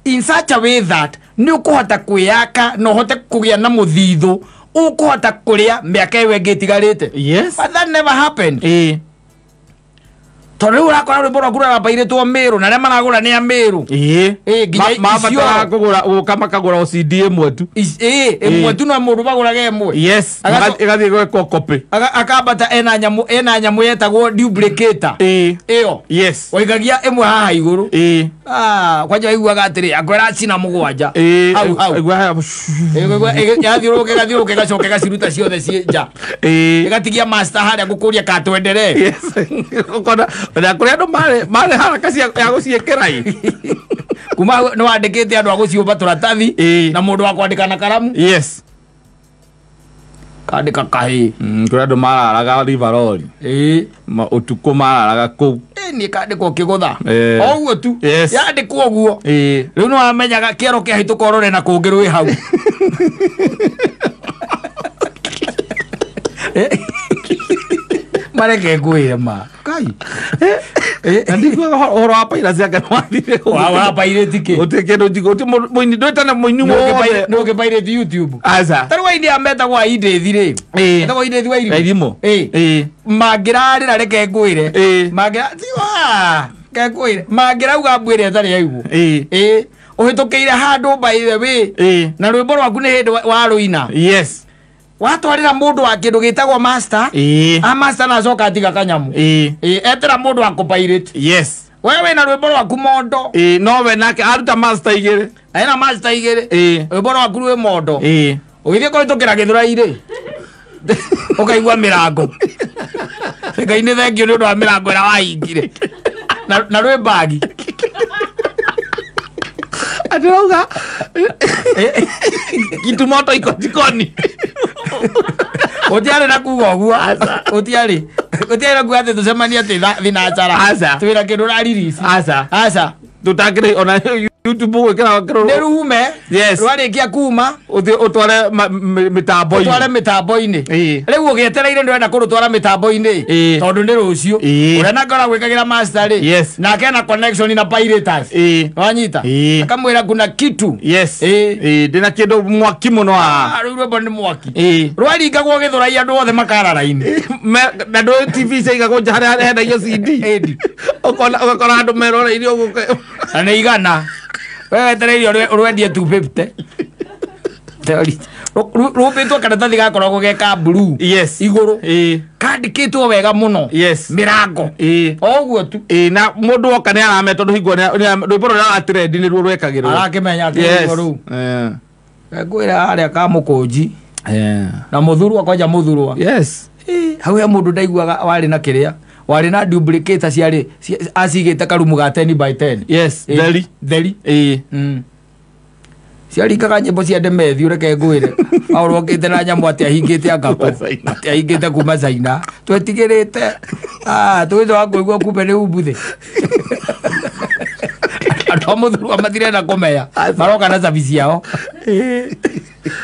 in such a way that nĩ ũkũhota kwĩyaka na ũhote kũgĩa na mũthithũ ũkũhota kũrĩa mĩaka ĩyo ĩngĩ ĩtigarĩte. Yes. But that never happened. Tondũ rĩu ũrakora rwĩmbo rwaku rũrabairĩtwo Mĩrũ na arĩa maragũra nĩ a Mĩrũ. Ĩĩ. Ĩĩ, nginya Mabataraga Isiolo. kũgũra gũka makagũra o CD ĩmwe tu. Ĩĩ, ĩmwe tu no mũndũ magũraga ĩmwe. Yes. Ĩgathiĩ gwĩkwo copy. Akambata ena nyamũ yetagwo duplicator. Ĩĩ. Ĩyo. Yes. Waigagia ĩmwe haha igũrũ. Ĩĩ. Ah, kwanja waiguaga atĩrĩ akwĩra cina mũgwanja. Ĩĩ. Hau hau. Ĩgua haya. Yathiũrũrũka ĩgathiũrũrũka ĩgacoka ĩgaciruta ciothe ciĩ nja. Ĩĩ. Ĩgatigia master harĩa gũkũria katwenderee. Yes. Ũkona na kũrĩ andũ marĩ haraka cia ya gũciĩkĩra ĩ. Kuma hau nĩ wandĩkĩte andũ a gũciũmba tũratathi Ĩĩ. na mũndũ wa kwandĩka na karamu. Yes. Kandĩka kahĩĩ. Kũrĩ andũ mararaga Rivaroli. Ĩĩ. Ũtukũ mararaga kũu. Ĩĩ niĩ kandĩkwo kĩgũtha. Ĩĩ. O ũguo tu. Yes. Yandĩkwo ũguo. Ĩĩ. Rĩu nĩ wamenyaga kĩero kĩahĩtũka ũrore na kũngĩ rwĩ hau. Mareke ngwĩre ma. Kai. Na ndiguaga ũhoro wa piracy anga nĩwathire Wa pirate kĩ? Gũtirĩ kĩndũ njigua gũtirĩ mũini ndwĩtane mũini wothe. Nĩ ũngĩ pirate YouTube. Aca. Ta rĩu aini aya metagwo a Edith rĩ. Ĩĩ. Metagwo Edith wa Irimũ. Irimũ. Ĩĩ. Ĩĩ. Mangĩrarĩra reke ngwĩre. Ĩĩ. Mangĩra tiwa. Reke ngwĩre. Mangĩrauga mbu ĩrĩa ĩtarĩ yaigwo. Ĩĩ. Ĩĩ. Ũhĩtũkĩire handũ by the way. Ĩĩ. Na rwĩmbo rwaku nĩ hĩndĩ warũina. Yes. Watwarĩra mũndũ wa kĩndũ gĩtagwo master. Ĩĩ. A master na acoka atiga kanyamũ. Ĩĩ. Ĩĩ, etera mũndũ wa kũpirate. Yes. We wĩna rwĩmbo rwaku mondo. Ĩĩ, no we nake aruta master igĩrĩ. Ena master igĩrĩ. Ĩĩ. Rwĩmbo rwaku rwĩ mondo. Ĩĩ. Ũgĩthiĩ kũhĩtũkĩra Gĩthũrai-rĩ, ũkaigua mĩrango. Ngai nĩ thengio nĩ ũndũ wa mĩrango ĩrĩa wahingire. Na rwĩ mbagi. Atĩrauga kitu moto iko jikoni. Gũtiarĩ na kuga ũguo. Gũtiarĩ. Gũtiarĩ na kuga atĩ tũcemanie atĩ thinacara. Aca. Twĩna kĩndũ ũraririsi. Aca. Aca. Tũtakĩrĩ ona YouTube gwĩkĩra Nĩ rume. Yes. Rwarĩkia kuma. Ũthiĩ ũtware mĩtambo-inĩ. Ũtware mĩtambo-inĩ. Ĩĩ. Rĩu ũgĩetereire ndũrenda kũrũtwara mĩtambo-inĩ. Ĩĩ. Tondũ nĩ rũciũ. Ĩĩ. Ũrĩa nake ũragwĩkagĩra master rĩ. Yes. Nake ena connection na piraters. Ĩĩ. Wanyita. Ĩĩ. Akamwĩra kuna kitu. Yes. Ĩĩ. Ĩĩ, ndĩna kĩndũ mwaki mũno haha. Ah, rĩu rwĩmbo nĩ mwaki. Ĩĩ. Rwaringagwo Gĩthũrai andũ othe makara raini. Na ndũĩ TV ciaigagwo nja harĩa hendagio CD. Ĩndi. Ũkona ũgakora andũ meroreirie ũguo. Na nĩ igana. We wetereire ũrwendie 250. Rũmbĩtwo karatathi gakoragwo ge ka blue. Yes. Igũrũ. Ĩĩ. Kandĩkĩtwo wega mũno. Yes. Mĩrango. Ĩĩ. O ũguo tu. Ĩĩ, na mũndũ woka nĩ aramenya tondũ hingo rwĩmbo rũrĩa rũratrendi nĩruo rwekagĩrwo. Arakĩmenya Yes. akĩrwo rũu. Eh. Ngwĩra harĩa ka mũkũnji. Eh. Na mũthurwa kwanja mũthurwa. Yes. Ĩĩ, hau he mũndũ ndaiguaga warĩ na kĩrĩa. Warĩ na duplicator ciarĩ acigĩte karumu ga 10 by 10. Yes. Ĩĩ, Theri. Theri. Ĩĩ. Ciaringaga nyĩmbo cia Demethi ũreke ngwĩre. Paul okĩte na nyamũ atĩ ahingĩte anga Kuma China. atĩ ahingĩte kuma China. Twetigĩrĩte. Ah, tũgĩcoka kũigua kumbe nĩ umbuthĩ. Andũ a mũthurwa matirenda kũmenya. Maroka na cabi ciao. Ĩĩ.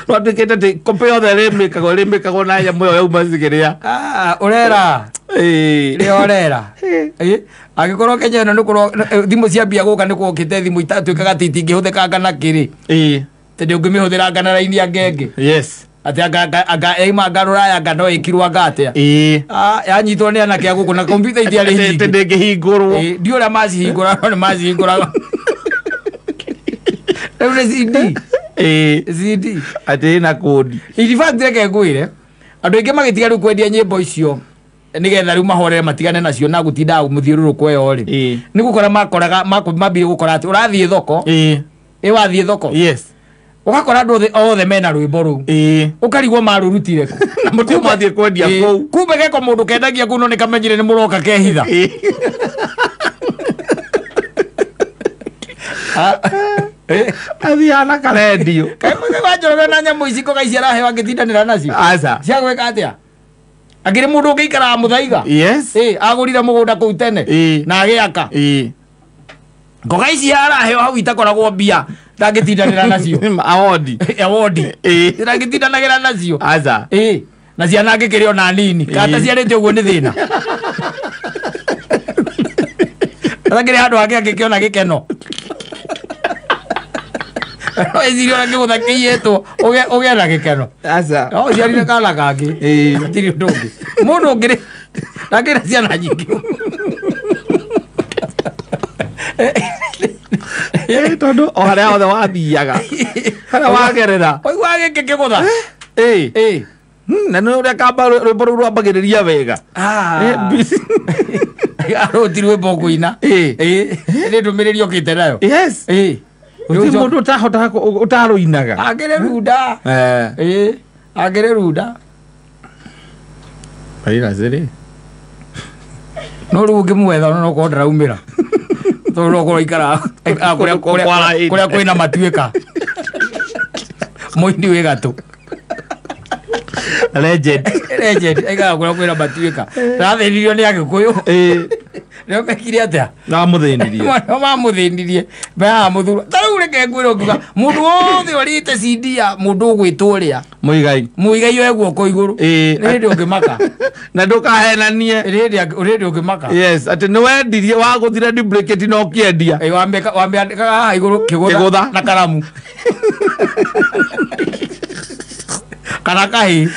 Rwatuĩkĩte atĩ kopĩ yothe ĩrĩmĩkagwo na nyamũ ĩyo yauma cigĩrĩa. Ah, ũrera. Ĩĩ. Rĩa ũrera. Ĩĩ. Angĩkorwo Kenya ĩno nĩkũro thimũ ciambia gũka nĩ gwokĩte thimũ itatuĩkaga atĩ itingĩhũthĩkanga na kĩrĩ. Ĩĩ. Tondũ ũngĩmĩhũthĩranga na raini ya ngenge. Yes. Atĩ anga yaima anga rũraya anga no ĩkirwo anga atĩa. Ĩĩ. Ah, yanyitwo nĩ anake a gũkũ na kompiuta itiarĩ Atĩ nyingĩ. ndĩngĩhingũrwo. Ĩĩ, ndiũĩ ũrĩa macihingũraga no nĩ macihingũraga. Rĩu nĩ CD. Ĩĩ. CD. Atĩ ĩna kũndi. In fact reke ngwĩre andũ aingĩ magĩtiga rĩu kwendia nyĩmbo icio nĩgetha rĩu mahorere matigane nacio na gũtindaga mũthiũrũrũko ĩyo rĩ. Ĩĩ. Nĩ gũkora makoraga mambire gũkora atĩ ũrathiĩ thoko. Ĩĩ. Ĩ wathiĩ thoko. Yes. Ũgakora andũ othe mena rwĩmbo rũu. Ĩĩ. Ũkarigwo marũrutire kũ. Na mũtio mathiĩ kwendia Ĩĩ. kũu. Kumbe geko mũndũ kendagia kũu no nĩ kamenyire nĩ mũroka kehitha. Ĩĩ. Athiaga na karendio. Kaĩ mũthĩ wa Njoroge na nyamũ ici ngoga ici araheo angĩtindanĩra nacio. Aca. Cia gwĩka atĩa? Akĩrĩ mũndũ ũngĩikaraga mũthaiga. Yes. Ĩĩ, agũrire mũgũnda kũu tene. Ĩĩ. Na agĩaka. Ĩĩ. Ngoga ici araheo hau itakoragwo mbia ndangĩtindanĩra nacio. Awodi. Awodi. Ĩĩ. Ndangĩtindanagĩra nacio. Aca. Ĩĩ. Na ciana angĩkĩrĩ ona nini. Kana Ĩĩ. ciarĩte ũguo nĩ thĩna. Atakĩrĩ handũ hangĩ angĩkĩona gĩkeno. No ĩcirie ũrĩa kĩgũtha kĩiyĩtwo ũgĩe na gĩkeno. Aca. No ũciarire kana kangĩ. Ĩĩ. Hatirĩ ũndũ ũngĩ. Mũndũ ũngĩ rĩ, ndangĩrĩ ciana nyingĩ. Tondu o haria othe wathiaga haria wagerera waigua gĩkĩ kĩgũtha. Ĩ na nĩ ũrĩa kamba rwĩmbo rũu rwambagĩrĩria wega. Rũti rwĩmbo ngũina. Nĩ ndũmĩrĩri okĩte nayo. Yes. Gũtirĩ mũndũ ũtahotaga ũtarũinaga. Akĩrĩ runda. Akĩrĩ runda. Barira zĩrĩ. No rĩu ũngĩmwetha no korwo ndaraumĩra. Tondũ no korwo aikara kũrĩa kwĩna matuĩka. Mũini wĩ gatũ. Legend. Legend. Aikara kũrĩa kwĩna matuĩka. Ndathĩnirio nĩ Agĩkũyũ. Nĩo mekire atĩa? Mamũthĩnirie. Nĩo mamũthĩnirie. Mamũthura. Ta rĩu reke ngwĩre ũngiuga mũndũ wothe ũrĩte CD ya mũndũ ũgwĩtwo ũrĩa. Mũigai. Mũigai oe guoko igũrũ. Nĩ hĩndĩ ũngĩmaka. Na ndũkahenanie. Nĩ hĩndĩ ũngĩmaka. Yes, atĩ nĩ wendirie wagũthire duplicate na ũkĩendia. Wamĩandĩkaga haha igũrũ kĩgũtha na karamu. Kana kahĩ.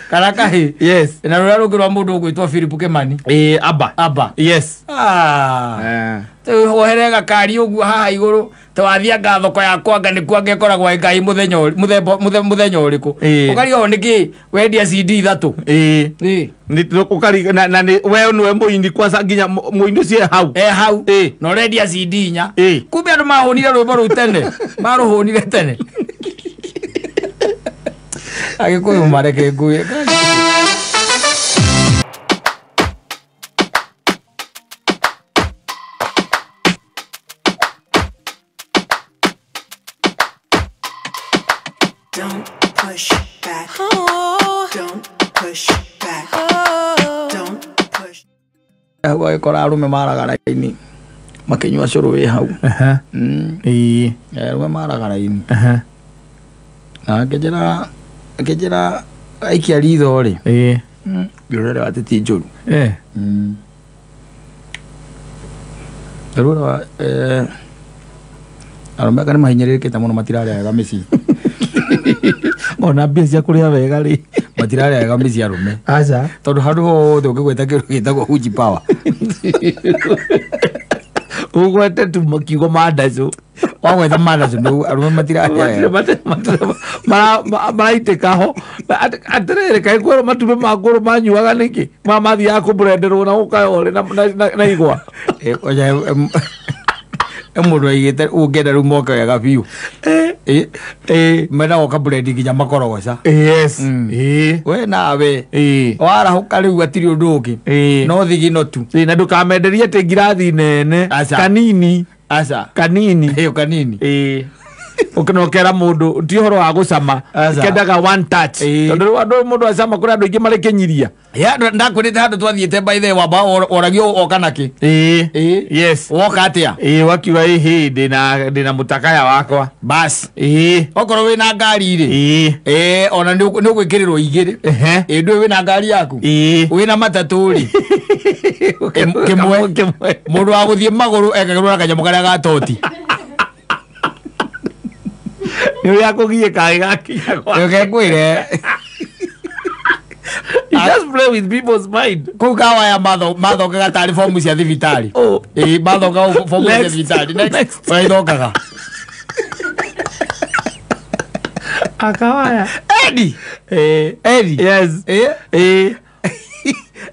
Kana kahĩ. Yes. Na rũrĩa rũngĩ rwa mũndũ ũgwĩtwo Philip Kimani. Abba. Abba. Yes. Wohere gakari ũguo haha igũrũ ta wathianga thoko ya kwanga nĩkuo angĩkoragwo Ngai mũthenya mũthenya ũrĩkũ. Ũkarigwo nĩkĩ wendia CD ithatũ. Na we nĩwe mũini kwanza nginya mũini ũcio e hau. E hau. Na ũrendia CD inya. Kumbe andũ mahũnire rwĩmbo rũu tene. Marũhũnire tene. Agĩkũyũ mareke ngũĩ. Don't push back. Don't push back. Don't push. Hau agĩkora arũme maraga raini makĩnyua cũrũ wĩ hau. Arũme maraga raini. Na akĩnjĩra aikia ritho rĩ. Ngĩrora atĩ ti njũru. Ngĩrora arũme aka nĩ mahinyĩrĩrĩkĩte mũno matirarĩa wega mĩciĩ. Ona mbia cia kũrĩa wega rĩ. Matirarĩa wega mĩciĩ arũme. Aca. Tondũ handũ hothe ũngĩgweta kĩndũ gĩtagwo Uji Power. Ũgwete tu kiugo mandacũ. Wagwetha mandacũ nĩguo arũme matirarĩa wega. Maraitĩka ho. Atĩrĩrĩ kaĩ kwĩrwo matumbĩ ma ngũrũ manyuaga nĩkĩ? Mathiaga kũbrenderwo na gũkayo na igwa. Mũndũ aigĩte ũngĩenda rĩu moke wega biũ. Mena goka brendi nginya makorogoca. Yes. We nawe. Warahũka rĩu hatirĩ ũndũ ũngĩ. No thigino tu. Na ndũkamenderie atĩ ngirathi nene. Kanini. Aca. Kanini. Kanini. Ũkĩnokera mũndũ ti ũhoro wa gũcama. Kendaga one touch. Tondũ rĩu andũ mũndũ acama kũrĩ andũ aingĩ marĩ kĩnyiria. Ndakwĩrĩte handũ twathiĩte by the way wamba oragio oka nakĩ. Yes. Woka atĩa? Wakiuga ĩhĩ ndĩna mũtakaya wakwa. Bas. Okorwo wĩna ngari rĩ. Ona nĩ ũgwĩkĩrĩrwo igĩrĩ. Ndũĩ wĩna ngari yaku. Wĩna matatũ rĩ. Kĩmwe. Mũndũ wa gũthiĩ magũrũ ekagĩrwo na kanyamũ karĩa ga toti. Nĩ ũrĩa kũgiĩka gĩgakinya gwake. Reke ngwĩre. You just play with people's mind. Kũu kawaya mathongaga tarĩ fomu cia thibitarĩ. Mathongaga fomu cia thibitarĩ. Next. Ũrĩa ithongaga. Akawaya. Edi. Edi. Yes.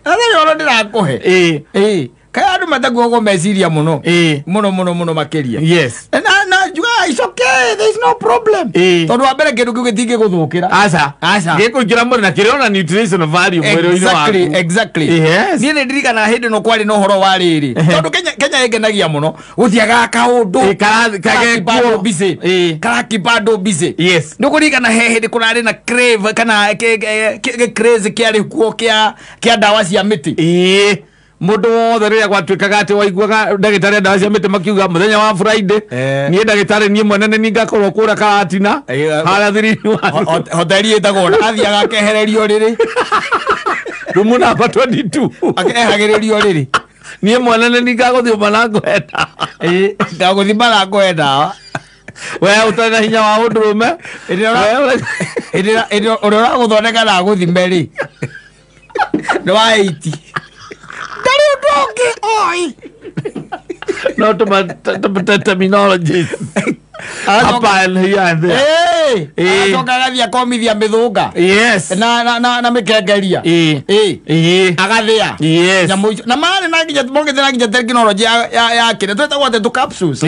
Atharĩ ũhoro ndĩrakũhe. Kaĩ andũ matakuagwo meciria mũno. Mũno mũno mũno makĩria. Yes. Na njugaga it's okay, there is no problem. Tondũ wa mbere kĩndũ kĩu gĩtingĩgũthũkĩra. Aca. Aca. Gĩkũingĩra mwĩrĩ na kĩrĩ ona nutritional value mwĩrĩ-inĩ waku. Exactly, exactly. Yes. Niĩ nĩ ndirikanaga hĩndĩ ĩno kwarĩ na ũhoro wa rĩrĩ. Tondũ Kenya ĩngenagia mũno. Gũthiaga kaũndũ. Kagekwo. Busy. Karakeep andũ busy. Yes. Nĩ ũkũririkana he hĩndĩ kũrarĩ na crave kana craze kĩarĩ kuo kĩa ndawa cia mĩtĩ. Mũndũ wothe rĩrĩa gwatuĩkaga atĩ waiguaga ndagĩtarĩ a ndawa cia mĩtĩ makiuga mũthenya wa Friday niĩ ndagĩtarĩ niĩ mwene nĩ niĩ ngakorwo kũrĩa Karatina harĩa thiri-inĩ wa hoteli ĩtagwo athiaga akehererio rĩrĩ rumu namba 22 akehagĩrĩrio rĩrĩ niĩ mwene nĩ niĩ ngagũthiĩ na ngũhe ndawa. Ngagũthiĩ na ngũhe ndawa. We ũtarĩ na hinya wa ũndũrũme Hĩndĩ ũrĩa ũragũthondeka na agũthime rĩ nĩ wa 80. Ndarĩ ũndũ ũngĩ oi. No terminology. Up and here and there. Agacoka agathiĩ akomithia mĩthũnga. Yes. Na mĩkengeria. Agathĩa. Yes. Nyamũ icio na marĩ na nginya mokĩte na nginya tekinoronjĩ ya kĩrĩa twĩtagwo atĩ tũ capsules.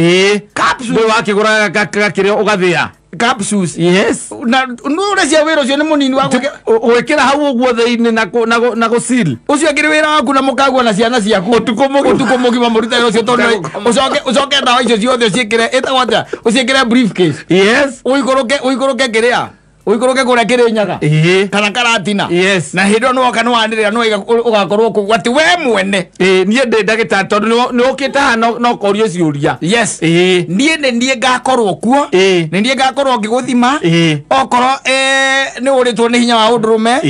Capsules. Rĩu wakĩgũra gakĩrĩa ũgathĩa. Capsules. Yes. Na nũ ũrecia wĩra ũcio nĩ mũnini wa gwĩkĩra hau ũguo thĩinĩ na gũsil. Ũcio akĩrĩ wĩra waku na mũkagua na ciana ciaku ũtukũ mũgima mũrute wĩra ũcio tondũ ũcoke ndawa icio ciothe ũciĩkĩre ĩtagwo atĩa ũciĩkĩre briefcase. Yes. Ũikũrũke kĩrĩa ũikũrũke kũrĩa Kĩrĩnyaga kana Karatina. Yes. Na hĩndĩ ĩyo nĩwoka nĩwanĩrĩra nĩwaiga ũgakorwo kũu atĩ we mwene. Niĩ ndĩ ndagĩtarĩ tondũ nĩũkĩte haha no ũkorio ciũria. Yes. Niĩ nĩ niĩ ngakorwo kuo. Nĩ niĩ ngakorwo ngĩgũthima. Okorwo nĩ ũrĩtwo nĩ hinya wa ũndũrũme.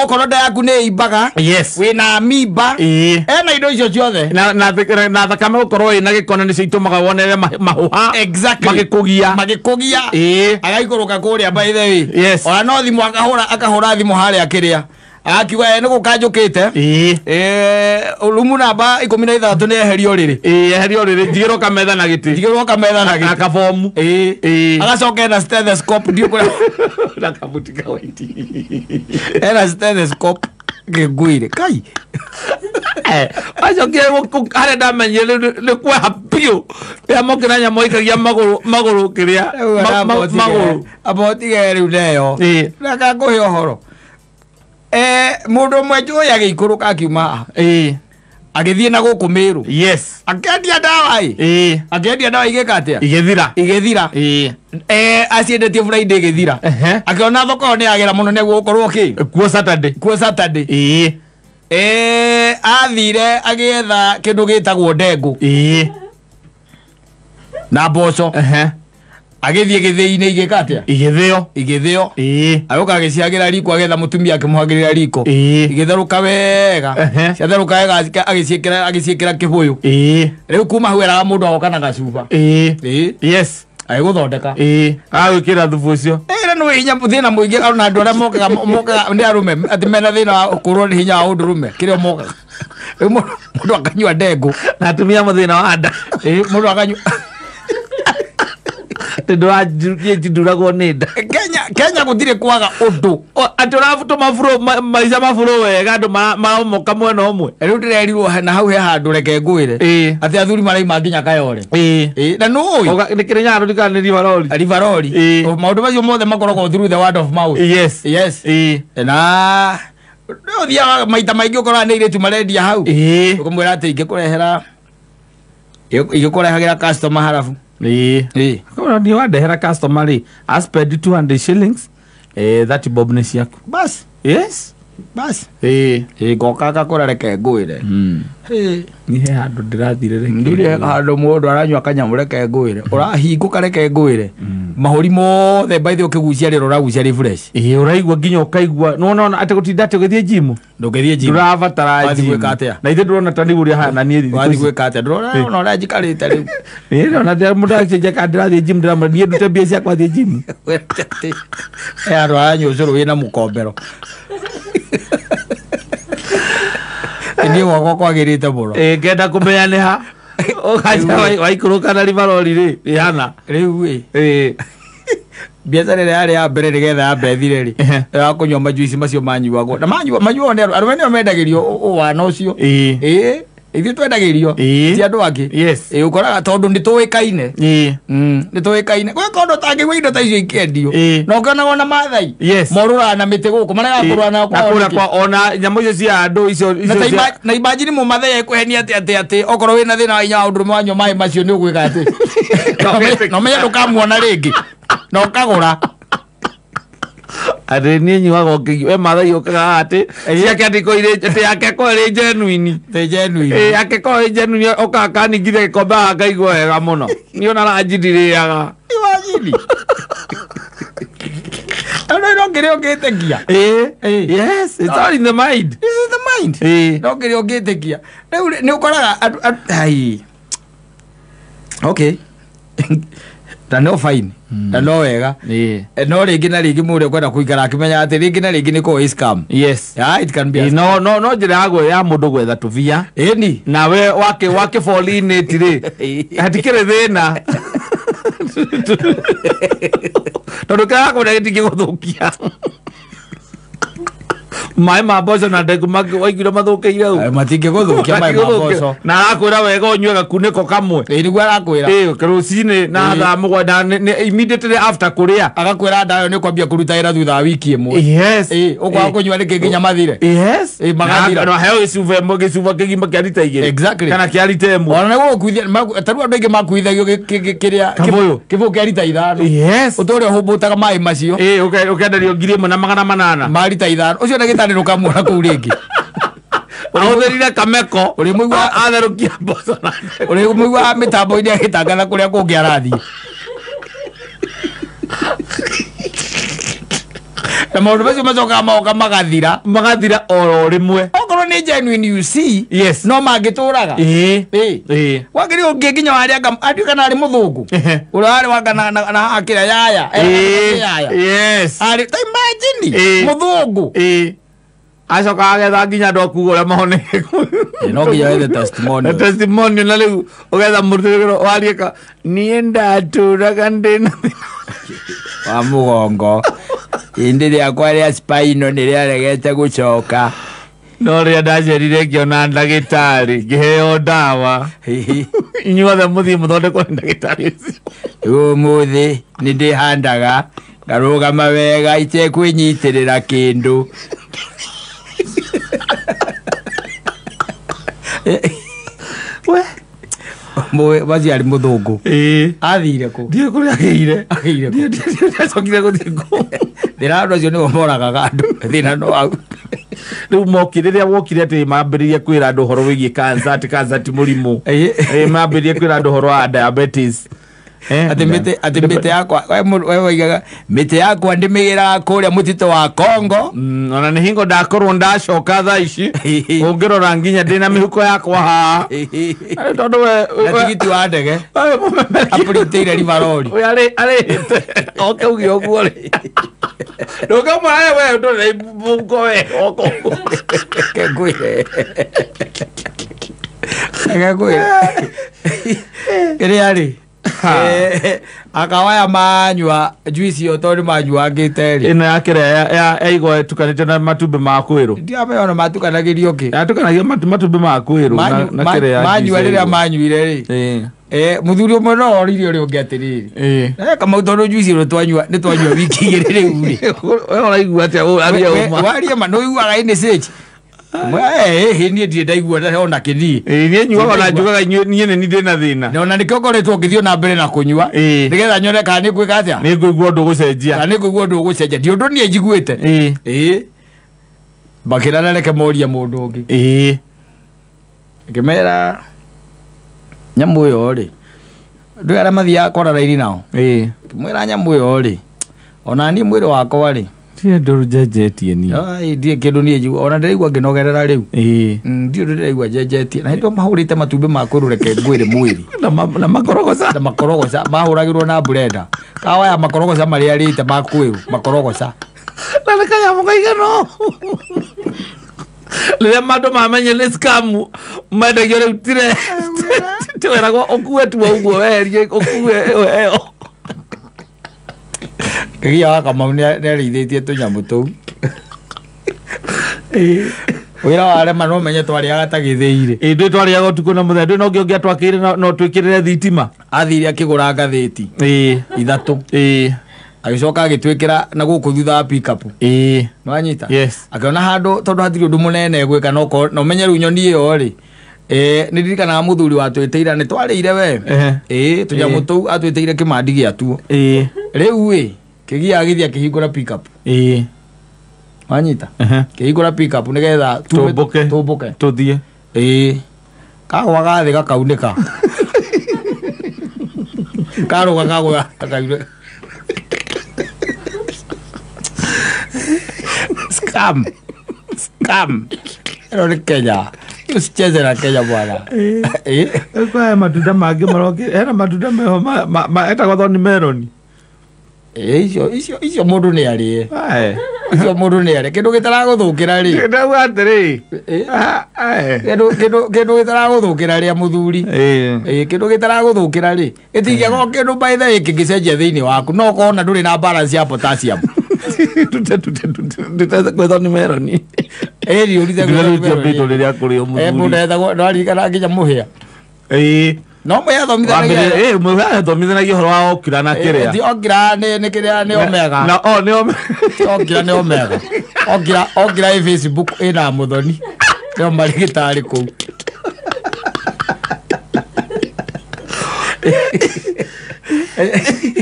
Okorwo nda yaku nĩ ĩimbaga. Yes. Wĩna amimba. Ena indo icio ciothe. Na thakame gũkorwo ĩna gĩko na nĩcio itũmaga wonere mahũha. Exactly. Magĩkũgia. Agaikũrũka kũrĩa by the way. Yes. Ona no thimũ akahũra thimũ harĩa kĩrĩa akiuga nĩ gũka njũkĩte. Rumu namba 16 nĩ eherio rĩrĩ. Eherio rĩrĩ njigĩrwo kametha na gĩtĩ. Njigĩrwo kametha na gĩtĩ. Na kabomu. Agacoka ena stethoscope ndiũ kũrĩa na kabuti ka white. Ena stethoscope ngĩngũire kai. Acokire harĩa ndamenyire nĩ kweha biũ rĩrĩa mokĩra nyamũ ikagia magũrũ kĩrĩa magũrũ. Amba ũtige rĩu neyo. Reka ngũhe ũhoro. Mũndũ ũmwe njũĩ agĩikũrũka akiuma haha. Agĩthiĩ na gũkũ Mĩrũ. Yes. Akĩendia ndawa ĩ. Akĩendia ndawa igĩka atĩa? Igĩthira. Igĩthira. Aciendetie Friday igĩthira. Akĩona thoko ĩyo nĩ yagĩra mũno nĩguo gũkorwo kĩ? Kuo Saturday. Kuo Saturday. Athire agĩetha kĩndũ gĩtagwo ndengũ. Na mboco. Agĩthiĩ gĩthĩi-inĩ igĩka atĩa? Igĩthĩo. Igĩthĩo. Agĩũka agĩciagĩra riko agĩetha mũtumia akĩmũhagĩrĩra riko. Igĩtherũka wega. Ciatherũka wega agĩciĩkĩra kĩbũyũ. Rĩu kuma hau eraga mũndũ agoka na gacuba. Yes. Agĩgũthondeka. Agwĩkĩra thubu ũcio. Ĩra nĩ hinya thĩna mũingĩ ona andũ arĩa mokaga nĩ arũme atĩ mena thĩna wa kũrwo nĩ hinya wa ũndũrũme kĩrĩa mokaga. Rĩu mũndũ akanyua ndengũ. Na atumia mũthĩna wa nda. Mũndũ akanyua nduragwo nĩ nda. Kenya gũtirĩ kwaga ũndũ. Atĩ ũratũma maica maburo wega andũ maramomoka mwena ũmwe. Rĩu ndĩrerirwo na hau he handũ reke ngwĩre. Atĩ athuri maraima nginya Kayore. Na nũĩ. Nĩ Kĩrĩnyaga rũrikana nĩ Rivaroli. Rivaroli. Maũndũ macio mothe makoragwo through the word of mouth. Yes. Yes. Na ũthiaga maita maingĩ ũkoraga nĩ airĩtu marendia hau. Ũkamwĩra atĩ ingĩkũrehera ingĩkũrehagĩra customer harabu. Kama ni wandehera customer rĩ, I spend 200 shillings. 30 bob nĩ ciaku. Bas. Yes. Bas. Ngoka ngakũra reke ngwĩre. Nĩ he handũ ndĩrathire reke. Ndũrĩ handũ mũndũ aranyua kanyamũ reke ngwĩre. Ũrahingũka reke ngwĩre. Mahũri mothe by the way ũkĩgucia rĩrĩ ũragucia rĩ fresh. Ũraigua nginya ũkaigua. Nĩwona atĩ gũtinda atĩ ũgĩthiĩ gym. Ndũngĩthiĩ gym. Ndũrabatara Wathiĩ gym. gwĩka atĩa? Na ithuĩ ndũrona ta nĩguo ũrĩa hana niĩ thikũ Wathiĩ ici. gwĩka atĩa? Ndũrona ona ũrĩa njikarĩte rĩu. Ona mũndũ agĩcenjia kana ndĩrathiĩ gym ndĩramwĩra niĩ ndute mbia ciakwa thiĩ gym. He handũ haranyua ũcũrũ wĩna mũkombero. Niĩ gwakwa kwagĩrĩte mũno. Ngenda kũmenya nĩ ha. Ũgaca waikũrũka na Rivaroli rĩ, rĩ hana. Rĩu ĩ. Biacara ĩrĩa yarĩ ya mbere nĩgetha yambe ĩthire rĩ, ya kũnyua majuici macio manyuagwo. Na manyuagwo nĩ arũme nĩo mendagĩrio wana ũcio. Ithuĩ twendagĩrio ti andũ angĩ. Yes. Ũkoraga tondũ nĩ tũĩkaine. Nĩ tũĩkaine. Gwĩka ũndũ ũtangĩigua indo ta icio ikĩendio. Ĩĩ. Na ũkĩonaga ona Maathai. Yes. Morũraga na mĩtĩ gũkũ, marega kũrũra nayo Na kwao kũrĩa nĩkĩ? kwa ona nyamũ icio cia andũ icio Na icio ta cia na imagine mũmathai ekũhenia atĩ okorwo wĩna thĩna wa hinya wa ũndũrũme wanyua maĩ macio nĩ ũgwĩka atĩ. Na ũmenye ndũkamuona rĩngĩ. Na ũkagũra. Atĩ niĩ nyuaga ũkĩigua we Maathai ũkaga atĩ ciake atĩ ko irĩ atĩ yake ko ĩrĩ genuine. Ti genuine. Yake ko ĩrĩ genuine ũkaga kaningithia gĩkombe haha ngaigua wega mũno. Niĩ ona ranji ndirĩaga. Imagine. Ano no kĩrĩa ũngĩtĩkia. Yes, it's all in the mind. This is the mind. No kĩrĩa ũngĩtĩkia. Rĩu nĩ ũkoraga andũ ai. Okay. Na no fine na no wega. No rĩngĩ na rĩngĩ mũndũ ekwenda kũikara akĩmenya atĩ rĩngĩ na rĩngĩ nĩ ko scam. Yes. Yeah, it can be a No no no njĩra ya mũndũ gwetha tũbia. Ĩni. Nawe wake fall in it rĩ. Hatikĩrĩ thĩna. Tondũ kĩrĩa kwenda gĩtingĩgũthũkia. Maĩ ma mboco na ndengũ waiguire mathũkĩire ũguo. Matingĩgũthũkia maĩ ma mboco. Na arakwĩra wega ũnyue gakunĩko kamwe. Ĩĩ nĩguo arakwĩra. Ĩĩ rũcinĩ na thaa mũgwanja immediately after kũrĩa. Agakwĩra ndawa ĩyo nĩ ũkwambia kũruta wĩra thutha wa wiki ĩmwe. Yes. Ĩĩ ũkwaga kũnyua nĩkĩ nginya mathire. Yes. Ĩĩ magathira. Na heo gĩcuba ĩmwe gĩcuba kĩgima kĩa rita igĩrĩ. Exactly. Kana kĩa rita ĩmwe. Ona nĩguo gũkuithia ta rĩu andũ aingĩ makuithagio kĩrĩa kĩbũyũ kĩa rita ithano. Yes. Ũtũre ũhũmbũtaga maĩ macio. Ĩĩ ũkenderio 1800. Ma rita ithano. Ũcio ndagĩtarĩ ndũkamuona kũu rĩngĩ. Ahũthĩrire kameko. Ũrĩmũigua atherũkia mboco na ũrĩmũigua mĩtambo-inĩ agĩtangatha kũrĩa kũngĩ arathiĩ. Na maũndũ macio macokaga magoka magathira. Magathira oro rĩmwe. Okorwo nĩ genuine you see. Yes. No mangĩtũraga. Ĩĩ. Ĩĩ. Wagĩrĩirwo ũngĩ nginya warĩa atuĩka na arĩ mũthũngũ. Ũrĩa warĩ wanga na haha kĩrĩa yaya. Ĩĩ. Yes. Arĩ ta imagine mũthũngũ. Ĩĩ. Acoka agetha nginya andũ akuga ũrĩa mahonete. No nginya wethe testimonial. Testimonial na rĩu ũgetha mũndũ warie ka niĩ ndatũraga ndĩna wa mũgongo. Indi rĩakwa rĩa spinal nĩ rĩaregete gũcoka. No rĩrĩa ndacerire ngĩona ndagĩtarĩ ngĩheo ndawa. Inyuothe mũthiĩ mũthondekwo nĩ ndagĩtarĩ ũcio. Ũmũthĩ nĩ ndĩhandaga ngarũgama wega itekwĩnyitĩrĩra kĩndũ. We Mwe waci arĩ mũthũngũ. Ĩĩ. Athire kũ? Ndiũĩ kũrĩa agĩire. Agĩire kũ? Ndiacokire gũthiĩ kũ. Thĩna andũ acio nĩo moragaga andũ. Thĩna no hau. Rĩu moki rĩrĩa wokire atĩ mambĩrĩrie kwĩra andũ ũhoro wĩgiĩ cancer atĩ cancer ti mũrimũ. Ĩĩ mambĩrĩrie kwĩra andũ ũhoro wa diabetes. Atĩ mĩtĩ yakwa we waigaga mĩtĩ yakwa ndĩmĩgĩraga kũrĩa mũtitũ wa Kongo. Ona nĩ hingo ndakorwo ndacoka thaa ici ũngĩrora nginya ndĩna mĩhuko yakwa haha. Tondũ we na tigiti wa ndege apurutĩire rivarori. Ũyũ arĩhĩte oke uge ũguo rĩ. Ndũkamwĩra we ndũrĩ na mũhuko we oka ũguo. Reke ngwĩre. Reke ngwĩre. Kĩrĩa rĩ akawaya manyua juice ĩyo tondũ manyuangĩte rĩ. Ĩno ya kĩrĩa ya igwa ĩtukanĩtio na matumbĩ ma kwĩrũ. Ndiramenya ona matukanagĩrio kĩ. Yatukanagio matumbĩ ma kwĩrũ na kĩrĩa manyua rĩrĩa manyuire rĩ. Mũthuri ũmwe no oririe ũrĩa ũngĩ atĩrĩrĩ. Kamau tondũ juice ĩno twanyua nĩ twanyua wiki igĩrĩ rĩu rĩ. We ũraigua atĩa ũraria ũma. Waria ma nĩ ũiguaga ĩnĩ sage. Niĩ ndirĩ ndaigua ona kĩnii. Niĩ nyuaga na njugaga niĩ nĩ ndĩ na thĩna. Na ona nĩkĩo ngoretwo ngĩthiĩ na mbere na kũnyua. Nĩgetha nyone kana nĩ ngwĩka atĩa. Nĩ ngũigua ũndũ ũgũcenjia. Kana nĩ ngũigua ũndũ ũgũcenjia. Ndi ũndũ niĩ njiguĩte. Ĩĩ. Makĩra reke morie mũndũ ũngĩ. Ĩĩ. Ngĩmera nyamũ ĩyo rĩ. Andũ arĩa mathiaga kwara raini nao. Ĩĩ. Ngĩmwĩra nyamũ ĩyo rĩ. Ona niĩ mwĩrĩ wakwa rĩ. Ndirĩ ũndũ njenjetie niĩ. Ndirĩ kĩndũ niĩ njigua ona ndĩraigua ngĩnogerera rĩu. Ĩĩ. Ndirĩ ũndũ ndĩraigua njenjetie. Na hĩndĩ ĩyo mahũrĩte matumbĩ ma kwĩrũ reke ngwĩre mwĩrĩ. Na makorogoca. Na makorogoca mahũragĩrwo na blender. Kawaya makorogoca marĩa arĩte ma kwĩrũ makorogoca. Na nĩ kanyamũ kaigana ũũ. Rĩrĩa andũ mamenye nĩ scam mendagio rĩu tire tiweragwo ũkue tu ũguo weherie ũkue ũheo. Kĩgia wa Kamau nĩ arĩithĩtie tũnyamũ tũu. Wĩra warema no menye twarĩaga ta gĩthĩi rĩ. Ĩĩ ndũĩ twarĩaga ũtukũ na mũthenya ndũĩ no ũngĩ ũngĩatwakĩire no twĩkĩrĩre thitima. Athire akĩgũra ngathĩti. Ĩĩ. Ithatũ. Ĩĩ. Agĩcoka agĩtwĩkĩra na gũkũ thutha wa pickup. Ĩĩ. Nĩwanyita? Yes. Akĩona handũ tondũ hatirĩ ũndũ mũnene gwĩka no ũmenye rĩu nyoni ĩyo rĩ. Nĩ ndirikanaga mũthuri watwĩtĩire nĩ twarĩire we. Ĩĩ tũnyamũ tũu atwĩtĩire kĩmandi gĩatuo. Ĩĩ. Rĩu ĩ kĩgia agĩthiĩ akĩhingũra pickup. Ĩĩ. Wanyita? Kĩhingũra pickup nĩgetha tũmbũke. Tũmbũke. Tũthiĩ. Ĩĩ. Kagwa gathĩ gakaunĩka. Karũga kagwa gakaunĩka. Scam. Scam. Ĩno nĩ Kenya. Usicheze na Kenya bwana. Kwa matunda mangĩ maroke hena matunda meho etagwo thorn melon. Icio mũndũ nĩ arĩe. Icio mũndũ nĩ arĩe kĩndũ gĩtaragũthũkĩra rĩ. Ndauga atĩrĩ. Kĩndũ gĩtaragũthũkĩra rĩa mũthuri. Kĩndũ gĩtaragũthũkĩra rĩ. Gĩtingĩakorwo kĩndũ by the way kĩngĩcenjia thĩinĩ waku no ũkorwo na ndũrĩ na balance ya potassium. Tute kwa thorn melon. Ĩri ũrite gwetha rĩrĩa kũrĩ mũthuri. Mũndũ etagwo ndwaririkana nginya mũhĩa. No mũhĩa thomithanagia. Mũhĩa thomithanagia ũhoro wa okira na kĩrĩa. Ti okira nĩ kĩrĩa nĩ omega. Na o nĩ omega. Okira nĩ omega. Okira ĩ Facebook ĩna mũthoni. Nĩo marĩgĩtarĩ kũu.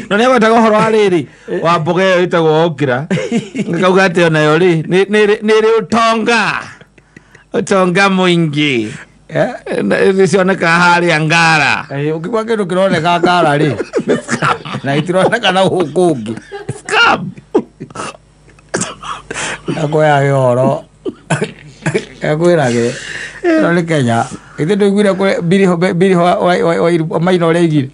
No nĩ agwetaga ũhoro wa rĩrĩ wa mboga ĩyo ĩtagwo okira. Ngauga atĩ onayo rĩ nĩ ĩrĩ ũtonga mũingĩ. Nĩcionekaga harĩa Ngara. Ũkigua kĩndũ kĩroneka Ngara rĩ na itironeka na gũkũ kũngĩ. Scam. Akwĩrage ũhoro akwĩrage ĩno nĩ Kenya. Ithe ndũiguire Biriho wa Maina ũrĩa aigire.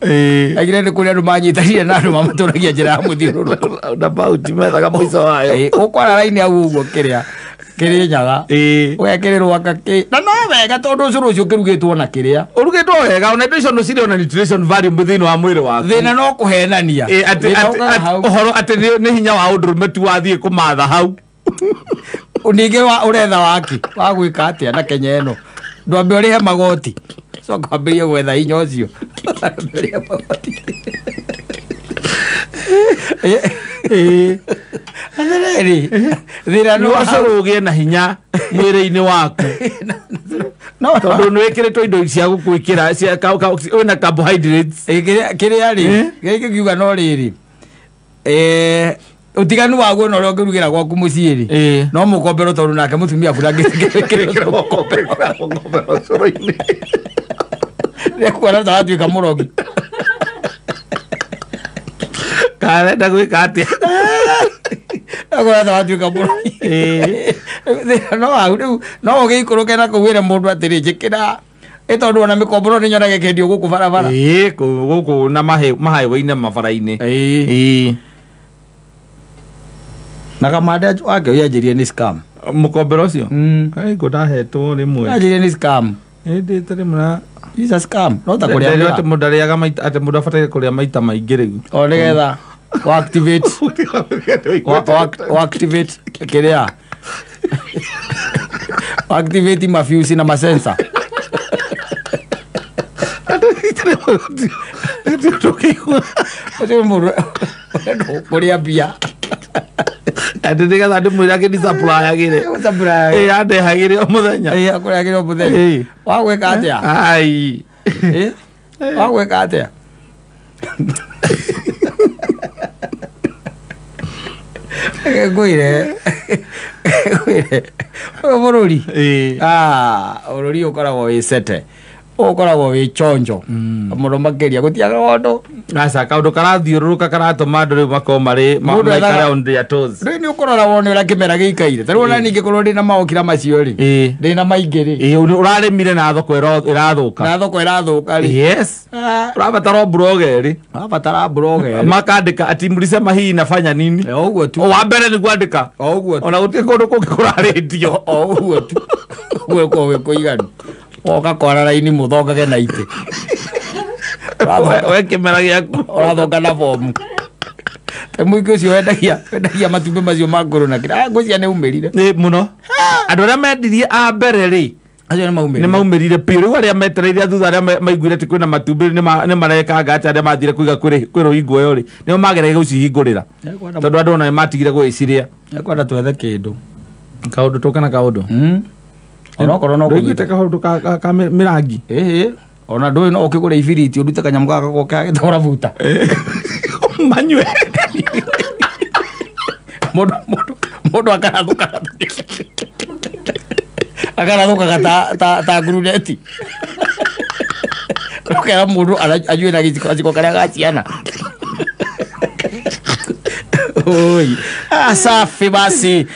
Aigire nĩ kũrĩ andũ manyitanire na andũ mamatũragia njĩra ya mũthiũrũrũko. Na bauti methaga mũico wayo. Ũkwara raini hau ũguo kĩrĩa Kĩrĩnyaga ũgekĩrĩrwo anga kĩ na no wega tondũ ũcũrũ ũcio ũkĩrugĩtwo na kĩrĩa ũrugĩtwo wega ona indo icio no cirĩ ona nutrition value thĩinĩ wa mwĩrĩ waku. Thĩna no kũhenania. Ũhoro atĩ nĩ hinya wa ũndũrũme tu wathiĩ kũmatha hau. Ningĩ ũretha waki wa gwĩka atĩa na Kenya ĩno ndwambe ũrĩhe magoti coka wambĩrĩrie gwetha hinya ũcio. Ũrĩhe magoti. Atĩrĩrĩ thĩna no ũcũrũ ũgĩe na hinya mwĩrĩ-inĩ waku. No tondũ nĩ wĩkĩrĩtwo indo cia gũkwĩkĩra wĩna carbohydrates. Kĩrĩa rĩ gĩkĩ ngiuga no rĩrĩ ũtiganu waguo na ũrĩa ũngĩrugĩra gwaku mũciĩ rĩ no mũkombero tondũ nake mũtumia waku ndangĩkĩrĩra mũkombero ũcũrũ-inĩ. Nĩekuona ta watuĩka mũrogi. Karenda gwĩka atĩa? Akuona ta watuĩka mũrogi. No hau rĩu no ũgĩikũrũke na kũu wĩre mũndũ atĩrĩ njĩkĩra ĩ tondũ ona mĩkombero nĩ nyonaga ĩkĩendio gũkũ barabara. Gũkũ na mahighway-inĩ mabara-inĩ. Na kamande wake ũyanjĩrie nĩ scam. Mũkombero ũcio? Ngũ ndahetwo rĩmwe. Yanjĩrie nĩ scam. Ndĩte rĩmwe na It's a scam. No ta kũrĩa mĩraa. Atĩ mũndũ arĩaga maita atĩ mũndũ abataire kũrĩa maita maingĩ rĩu. O nĩgetha wa activate wa activate kĩrĩa wa activate mafusi na masensa. Ũcio mũndũ kũrĩa mbia. Atĩ nĩgetha ndĩmwĩre akĩndisupplyagĩre. Andehagĩre o mũthenya. Akũrehagĩre o mũthenya. Wa gwĩka atĩa? Ai. Wa gwĩka atĩa? Ngwĩre ũyũ bũrũri bũrũri ũkoragwo wĩ cete ũkoragwo wĩ chonjo mũno makĩria gũtiaga ũndũ. Aca kaũndũ karathiũrũrũka karatũma andũ rĩu makorwo marĩ maikare on their toes. Rĩu nĩ ũkũrora wone ũrĩa kĩmera gĩikaire ta rĩu ona ningĩkorwo ndĩna maokira macio rĩ ndĩna maingĩ rĩ ũrarĩmire na thoko ĩrathũka. Na thoko ĩrathũka rĩ. Yes. Ũrabatara mburoga ĩrĩ. Ũrabatara mburoga ĩrĩ. Makandĩka ati mlisema hii inafanya nini? O ũguo tu. Wa mbere nĩ kwandĩka. O ũguo tu. Ona gũtirĩ kũndũ kũngĩ kũrarĩtio. O ũguo tu. Ũguo gũkorwo gwĩ kũiganu. Woka kwara raini mũthongage na itĩ. We kĩmera gĩaku. Ũrathonga na bomu. Ta mũingĩ ũcio wendagia matumbĩ macio ma ngũrũ na kĩrĩa. Ngũcia nĩ umĩrire. Nĩ mũno. Andũ arĩa mendirie a mbere rĩ acio nĩ maumĩrire. Nĩ maumĩrire biũ. Rĩu arĩa metereire thutha arĩa maiguire atĩ kwĩna matumbĩ nĩ marekanga atĩ arĩa mathire kũiga kwĩ rũhingo ĩyo rĩ nĩo mageragia gũcihingũrĩra. Tondũ andũ ona nĩ matigire gũgĩcirĩa. Nĩkwenda twethe kĩndũ. Kaũndũ tũke na kaũndũ. Onokorwo no kũnyita kaũndũ ka mĩrangi. Ona ndũĩ no ũkĩgũre ibiriti ũrute kanyamũ gaka goke gagĩtwara buta. Manyue. Mũndũ akarathũka. Akarathũkaga ta nguruneti. Ũkera mũndũ anyue na gĩciko karĩa ga ciana. Oi. Safi basi.